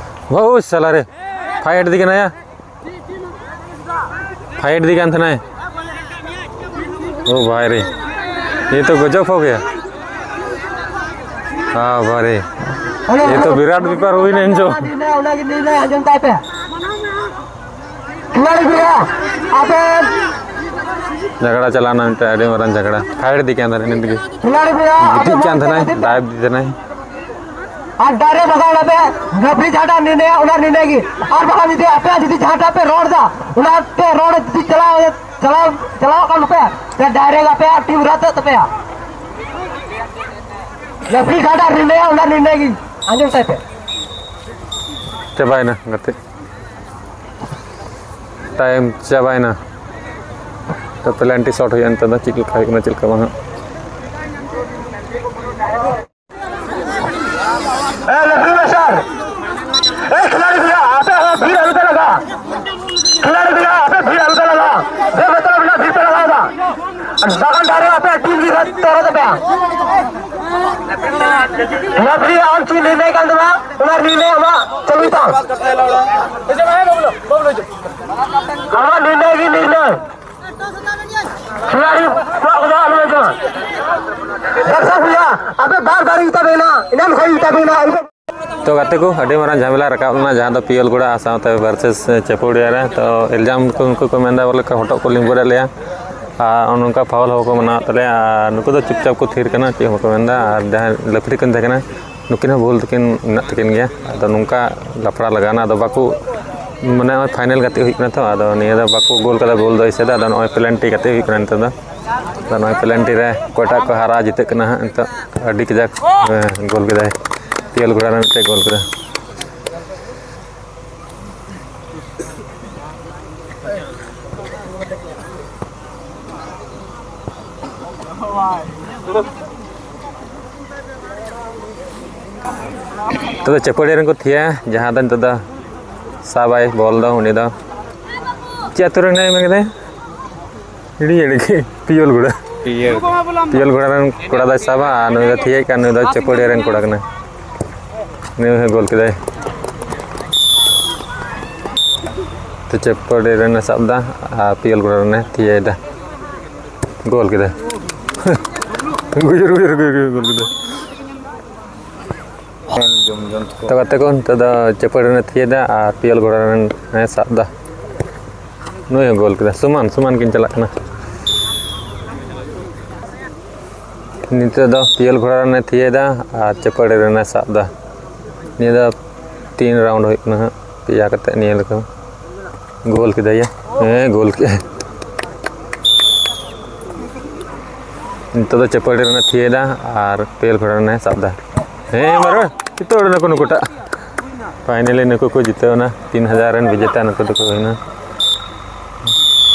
ᱵᱟᱹᱦᱩ ᱥᱟᱞᱟ ᱨᱮ᱾ ᱯᱷᱟᱭᱤᱴ ᱫᱤ ᱠᱟᱱᱟᱭᱟ᱾ ᱯᱷᱟᱭᱤᱴ ᱫᱤ ᱠᱟᱱ ᱛᱟᱦᱮᱱᱟᱭ᱾ ᱳ ᱵᱷᱟᱭ ᱨᱮ᱾ ᱱᱤᱭᱟᱹ ᱛᱚ ᱜᱚᱡᱚᱵ ᱦᱳ ᱜᱮᱭᱟ᱾ ᱦᱟᱸ ᱵᱷᱟᱭ ᱨᱮ᱾ ᱱᱤᱭᱟᱹ ᱛᱚ ᱵᱤᱨᱟᱴ ᱵᱮᱯᱟᱨ ᱦᱩᱭᱱᱟ ᱤᱧ ᱡᱚ᱾ ᱚᱱᱟᱜᱮ ᱱᱤᱨᱱᱚᱭ ᱟᱸᱡᱚᱢ ᱛᱟᱭ ᱯᱮ᱾ ᱠᱷᱤᱞᱟᱲᱤ ᱠᱚ, ᱟᱵᱮᱱ ᱡᱷᱟᱜᱽᱲᱟ ᱪᱟᱞᱟᱣᱱᱟ ᱢᱤᱫᱴᱮᱱ ᱟᱹᱰᱤ ᱢᱟᱨᱟᱝ ᱡᱷᱟᱜᱽᱲᱟ᱾ ᱯᱷᱟᱭᱤᱴ ᱤᱫᱤ ᱠᱟᱱ ᱛᱟᱦᱮᱱᱟ ᱤᱱᱟᱹ ᱛᱮᱜᱮ᱾ ᱠᱷᱤᱞᱟᱲᱤ ᱵᱷᱟᱭᱟ, ᱜᱤᱛᱤᱡ ᱠᱟᱱ ᱛᱟᱦᱮᱱᱟᱭ, ᱫᱟᱭᱤᱵ ᱤᱫᱤ ᱛᱟᱦᱮᱱᱟᱭ᱾ ᱟᱨ ᱰᱟᱭᱨᱮᱠᱴ ᱵᱟᱜᱟᱣ ᱞᱮᱯᱮ, ᱨᱮᱯᱷᱟᱨᱤ ᱡᱟᱦᱟᱸᱴᱟᱜ ᱱᱤᱨᱱᱚᱭᱟ, ᱚᱱᱟ ᱱᱤᱨᱱᱚᱭ ᱜᱮ᱾ ᱟᱨ ᱵᱟᱠᱷᱟᱱ ᱡᱩᱫᱤ ᱟᱯᱮᱭᱟᱜ ᱡᱩᱫᱤ ᱡᱟᱦᱟᱸᱴᱟᱜ ᱯᱮ ᱨᱚᱲ ᱮᱫᱟ, ᱚᱱᱟ ᱯᱮ ᱨᱚᱲ ᱡᱩᱫᱤ ᱪᱟᱞᱟᱣ, ᱪᱟᱞᱟᱣ, ᱪᱟᱞᱟᱣ ᱠᱟᱱ ᱛᱟᱯᱮᱭᱟ, ᱛᱚ ᱰᱟᱭᱨᱮᱠᱴ ᱟᱯᱮᱭᱟᱜ ᱴᱤᱢ ᱨᱟᱫ ᱛᱟᱯᱮᱭᱟ᱾ ᱨᱮᱯᱷᱟᱨᱤ ᱡᱟᱦᱟᱸᱴᱟᱜ ᱱᱤᱨᱱᱚᱭᱟ, ᱚᱱᱟ ᱱᱤᱨᱱᱚᱭ ᱜᱮ᱾ ᱟᱸᱡᱚᱢ ᱛᱟᱭ ᱯᱮ᱾ ᱪᱟᱵᱟᱭᱮᱱᱟ ᱜᱟᱛᱮ᱾ ᱴᱟᱭᱤᱢ ᱪᱟᱵᱟᱭᱮᱱᱟ᱾ ᱛᱚ, ᱯᱮᱱᱟᱞᱴᱤ ᱥᱚᱴ ᱦᱩᱭᱩᱜᱼᱟ ᱱᱤᱛᱚᱜ ᱫᱚ, ᱪᱮᱫ ᱞᱮᱠᱟ ᱦᱩᱭᱩᱜ ᱠᱟᱱᱟ, ᱪᱮᱫ ᱞᱮᱠᱟ ᱵᱟᱝ ᱦᱟᱸᱜ᱾ ए, रेफरी मास्टर, ए, खिलाड़ी भैया, आप भीड़ अलग लगा। खिलाड़ी भैया, आप भीड़ अलग लगा। बेमतलब ना भीड़ पे लगाएगा। बागान डारे आप टीम की तरह तो पे। रेफरी आम चीज निर्णय कर देगा। तुम्हारा निर्णय हुआ, चलता। हमारा निर्णय भी निर्णय। ᱠᱷᱤᱞᱟᱲᱤ ᱠᱚᱣᱟᱜ ᱠᱚᱫᱚ ᱟᱞᱚ ᱦᱤᱡᱩᱜᱼᱟ᱾ ᱫᱚᱨᱥᱚᱠ ᱵᱷᱟᱭᱟ, ᱟᱯᱮ ᱵᱟᱨ ᱵᱟᱨ ᱤᱛᱟ ᱵᱮᱱᱟ, ᱤᱱᱟᱹᱱ ᱠᱷᱚᱱ ᱤᱛᱟ ᱵᱮᱱᱟ᱾ ᱛᱚ ᱜᱟᱛᱮ ᱠᱚ, ᱟᱹᱰᱤ ᱢᱟᱨᱟᱝ ᱡᱷᱟᱢᱮᱞᱟ ᱨᱟᱠᱟᱵ ᱞᱮᱱᱟ, ᱡᱟᱦᱟᱸ ᱫᱚ ᱯᱤᱭᱚᱞ ᱜᱚᱲᱟ ᱥᱟᱶᱛᱮ ᱵᱷᱟᱨᱥᱮᱥ ᱪᱟᱹᱯᱩᱲᱤᱭᱟ ᱨᱮ᱾ ᱛᱚ ᱤᱞᱡᱟᱢ ᱠᱚ ᱩᱱᱠᱩ ᱠᱚ ᱢᱮᱱᱫᱟ ᱵᱚᱞᱮ ᱦᱚᱴᱚᱜ ᱠᱚ ᱞᱤᱸᱵᱟᱹ ᱞᱮᱫ ᱞᱮᱭᱟ, ᱟᱨ ᱱᱚᱝᱠᱟ ᱯᱷᱟᱣᱩᱞ ᱦᱚᱸ ᱵᱟᱠᱚ ᱢᱟᱱᱟᱣᱮᱫ ᱛᱟᱞᱮᱭᱟ, ᱟᱨ ᱱᱩᱠᱩ ᱫᱚ ᱪᱩᱯᱪᱟᱯ ᱠᱚ ᱛᱷᱤᱨ ᱠᱟᱱᱟ, ᱪᱮᱫ ᱦᱚᱸ ᱵᱟᱠᱚ ᱢᱮᱱᱫᱟ᱾ ᱟᱨ ᱡᱟᱦᱟᱸᱭ ᱞᱮᱯᱷᱨᱤ ᱠᱤᱱ ᱛᱟᱦᱮᱸ ᱠᱟᱱᱟ, ᱱᱩᱠᱤᱱ ᱦᱚᱸ ᱵᱷᱩᱞ ᱛᱟᱹᱠᱤᱱ ᱢᱮᱱᱟᱜ ᱛᱟᱹᱠᱤᱱ ᱜᱮᱭᱟ᱾ ᱟᱫᱚ ᱱᱚᱝᱠᱟ ᱞᱟᱯᱲᱟ ᱞᱟᱜᱟᱣᱱᱟ, ᱟᱫᱚ ᱵᱟᱠᱚ, ᱢᱟᱱᱮ ᱱᱚᱜᱼᱚᱭ ᱯᱷᱟᱭᱱᱮᱞ ᱜᱟᱛᱮᱜ ᱦᱩᱭᱩᱜ ᱠᱟᱱᱟ ᱛᱚ, ᱟᱫᱚ ᱱᱤᱭᱟᱹ ᱫᱚ ᱵᱟᱠᱚ ᱜᱳᱞ ᱠᱟᱫᱟ, ᱵᱷᱩᱞ ᱫᱚ ᱮᱭᱥᱮ ᱫᱚ, ᱟᱫᱚ ᱱᱚᱜᱼᱚᱭ ᱯᱮᱱᱟᱞᱴᱤ ᱜᱟᱛᱮᱜ ᱦᱩᱭᱩᱜ ᱠᱟᱱᱟ ᱱᱤᱛᱚᱜ ᱫᱚ᱾ ᱟᱫᱚ ᱱᱚᱜᱼᱚᱭ ᱯᱮᱱᱟᱞᱴᱤ ᱨᱮ ᱚᱠᱚᱭᱴᱟᱜ ᱠᱚ ᱦᱟᱨᱟ ᱡᱤᱛᱟᱹᱜ ᱠᱟᱱᱟ ᱦᱟᱸᱜ ᱱᱤᱛᱚᱜ, ᱟᱹᱰᱤ ᱠᱟᱡᱟᱠ, ᱦᱮᱸ, ᱜᱳᱞ ᱠᱮᱫᱟᱭ, ᱯᱤᱭᱚᱞ ᱜᱷᱚᱲᱟ ᱨᱮ ᱢᱤᱫᱴᱮᱡ ᱜᱳᱞ ᱠᱮᱫᱟ᱾ ᱛᱚᱵᱮ ᱪᱟᱹᱯᱟᱹᱲᱤ ᱨᱮᱱ ᱠᱚ ᱛᱷᱤᱭᱟ, ᱡᱟᱦᱟᱸ ᱫᱚ ᱱᱤᱛᱚᱜ ᱫᱚ ᱥᱟᱵᱟᱭ ᱵᱚᱞ ᱫᱚ, ᱩᱱᱤ ᱫᱚ ᱪᱮᱫ ᱟᱹᱛᱩ ᱨᱮᱱ ᱠᱟᱱᱟᱭ ᱢᱮᱱ ᱠᱮᱫᱟᱭ? ᱦᱤᱲᱤᱧ ᱮᱫ ᱜᱮ, ᱯᱤᱭᱳᱞ ᱜᱚᱲᱟ᱾ ᱯᱤᱭᱳᱞ᱾ ᱯᱤᱭᱳᱞ ᱜᱚᱲᱟ ᱨᱮᱱ ᱠᱚᱲᱟ ᱫᱚᱭ ᱥᱟᱵᱟ ᱟᱨ ᱱᱩᱭ ᱫᱚ ᱛᱷᱤᱭᱟᱹᱭ ᱠᱟᱱ, ᱱᱩᱭ ᱫᱚ ᱪᱟᱹᱯᱟᱹᱲᱤ ᱨᱮᱱ ᱠᱚᱲᱟ ᱠᱟᱱᱟᱭ᱾ ᱱᱩᱭ ᱦᱚᱸ ᱜᱳᱞ ᱠᱮᱫᱟᱭ᱾ ᱛᱚ ᱪᱟᱹᱯᱟᱹᱲᱤ ᱨᱮᱱᱮ ᱥᱟᱵ ᱮᱫᱟ ᱟᱨ ᱯᱤᱭᱳᱞ ᱜᱚᱲᱟ ᱨᱮᱱᱮ ᱛᱷᱤᱭᱟᱹᱭᱮᱫᱟ᱾ ᱜᱳᱞ ᱠᱮᱫᱟᱭ᱾ ᱜᱩᱡᱩᱨ, ᱜᱩᱡᱩᱨ, ᱜᱩᱡᱩᱨ, ᱜᱩᱡᱩᱨ, ᱜᱳᱞ ᱠᱮᱫᱟᱭ᱾ ᱛᱚ ᱜᱟᱛᱮ ᱠᱚ, ᱱᱤᱛᱚᱜ ᱫᱚ ᱪᱟᱹᱯᱟᱹᱲᱤ ᱨᱮᱱᱮ ᱛᱷᱤᱭᱟᱹᱭᱮᱫᱟ ᱟᱨ ᱯᱤᱭᱳᱞ ᱜᱚᱲᱟ ᱨᱮᱱᱮ ᱥᱟᱵ ᱮᱫᱟ᱾ ᱱᱩᱭ ᱦᱚᱸ ᱜᱳᱞ ᱠᱮᱫᱟ᱾ ᱥᱚᱢᱟᱱ ᱥᱚᱢᱟᱱ ᱠᱤᱱ ᱪᱟᱞᱟᱜ ᱠᱟᱱᱟ᱾ ᱱᱤᱛᱚᱜ ᱫᱚ ᱯᱤᱭᱮᱞ ᱜᱷᱚᱲᱟ ᱨᱮᱱᱮ ᱛᱷᱤᱭᱟᱹᱭᱮᱫᱟ ᱟᱨ ᱪᱟᱹᱯᱟᱹᱲᱤ ᱨᱮᱱᱮ ᱥᱟᱵ ᱮᱫᱟ᱾ ᱱᱤᱭᱟᱹ ᱫᱚ ᱛᱤᱱ ᱨᱟᱣᱩᱱᱰ ᱦᱩᱭᱩᱜ ᱠᱟᱱᱟ ᱦᱟᱸᱜ, ᱯᱮᱭᱟ ᱠᱟᱛᱮ ᱱᱤᱭᱟᱹ ᱞᱮᱠᱟ᱾ ᱜᱳᱞ ᱠᱮᱫᱟᱭᱟ᱾ ᱦᱮᱸ, ᱜᱳᱞ ᱠᱮᱫᱟᱭ᱾ ᱱᱤᱛᱚᱜ ᱫᱚ ᱪᱟᱹᱯᱟᱹᱲᱤ ᱨᱮᱱᱮ ᱛᱷᱤᱭᱟᱹᱭᱮᱫᱟ ᱟᱨ ᱯᱤᱭᱮᱞ ᱜᱷᱚᱲᱟ ᱨᱮᱱᱮ ᱥᱟᱵ ᱮᱫᱟ᱾ ᱦᱮᱸ, ᱢᱟᱨᱮ, ᱪᱤᱛᱟᱹᱣ ᱱᱟᱠᱚ ᱱᱩᱠᱩᱴᱟᱜ᱾ ᱯᱷᱟᱭᱱᱟᱞᱤ ᱱᱩᱠᱩ ᱠᱚ ᱡᱤᱛᱟᱹᱣ ᱮᱱᱟ᱾ ᱛᱤᱱ ᱦᱟᱡᱟᱨ ᱨᱮᱱ ᱵᱤᱡᱮᱛᱟ ᱱᱩᱠᱩ ᱫᱚᱠᱚ ᱦᱩᱭᱱᱟ᱾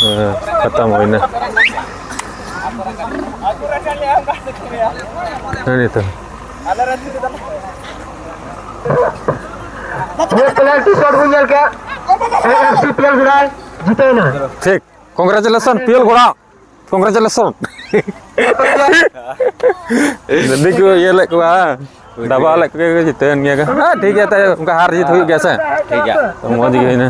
ᱦᱮᱸ, ᱠᱷᱟᱛᱟᱢ ᱦᱩᱭᱱᱟ᱾ ᱦᱮᱸ, ᱱᱤᱛᱚᱜ᱾ ᱱᱤᱭᱟᱹ ᱯᱮᱱᱟᱞᱴᱤ ᱥᱚᱴ ᱵᱚᱱ ᱧᱮᱞ ᱠᱮᱫ, ᱮᱯᱷᱥᱤ ᱯᱤᱭᱮᱞ ᱜᱷᱚᱲᱟᱭ ᱡᱤᱛᱟᱹᱣ ᱮᱱᱟ᱾ ᱴᱷᱤᱠ, ᱠᱚᱝᱜᱽᱨᱮᱪᱩᱞᱮᱥᱚᱱ ᱯᱤᱭᱮᱞ ᱜᱷᱚᱲᱟ, ᱠᱚᱝᱜᱽᱨᱮᱪᱩᱞᱮᱥᱚᱱ᱾ ᱜᱟᱹᱰᱤ ᱠᱚ ᱤᱭᱟᱹ ᱞᱮᱫ ᱠᱚᱣᱟ, ᱰᱟᱵᱟ ᱞᱮᱫ ᱠᱚᱜᱮ ᱠᱚ ᱡᱤᱛᱟᱹᱣ ᱮᱱ ᱜᱮᱭᱟ ᱠᱚ᱾ ᱦᱮᱸ, ᱴᱷᱤᱠ ᱜᱮᱭᱟ, ᱛᱟᱭ ᱚᱱᱠᱟ ᱦᱟᱨ ᱡᱤᱛ ᱦᱩᱭᱩᱜ ᱜᱮᱭᱟ ᱥᱮ᱾ ᱴᱷᱤᱠ ᱜᱮᱭᱟ᱾ ᱛᱚ, ᱢᱚᱡᱽ ᱜᱮ ᱦᱩᱭᱱᱟ᱾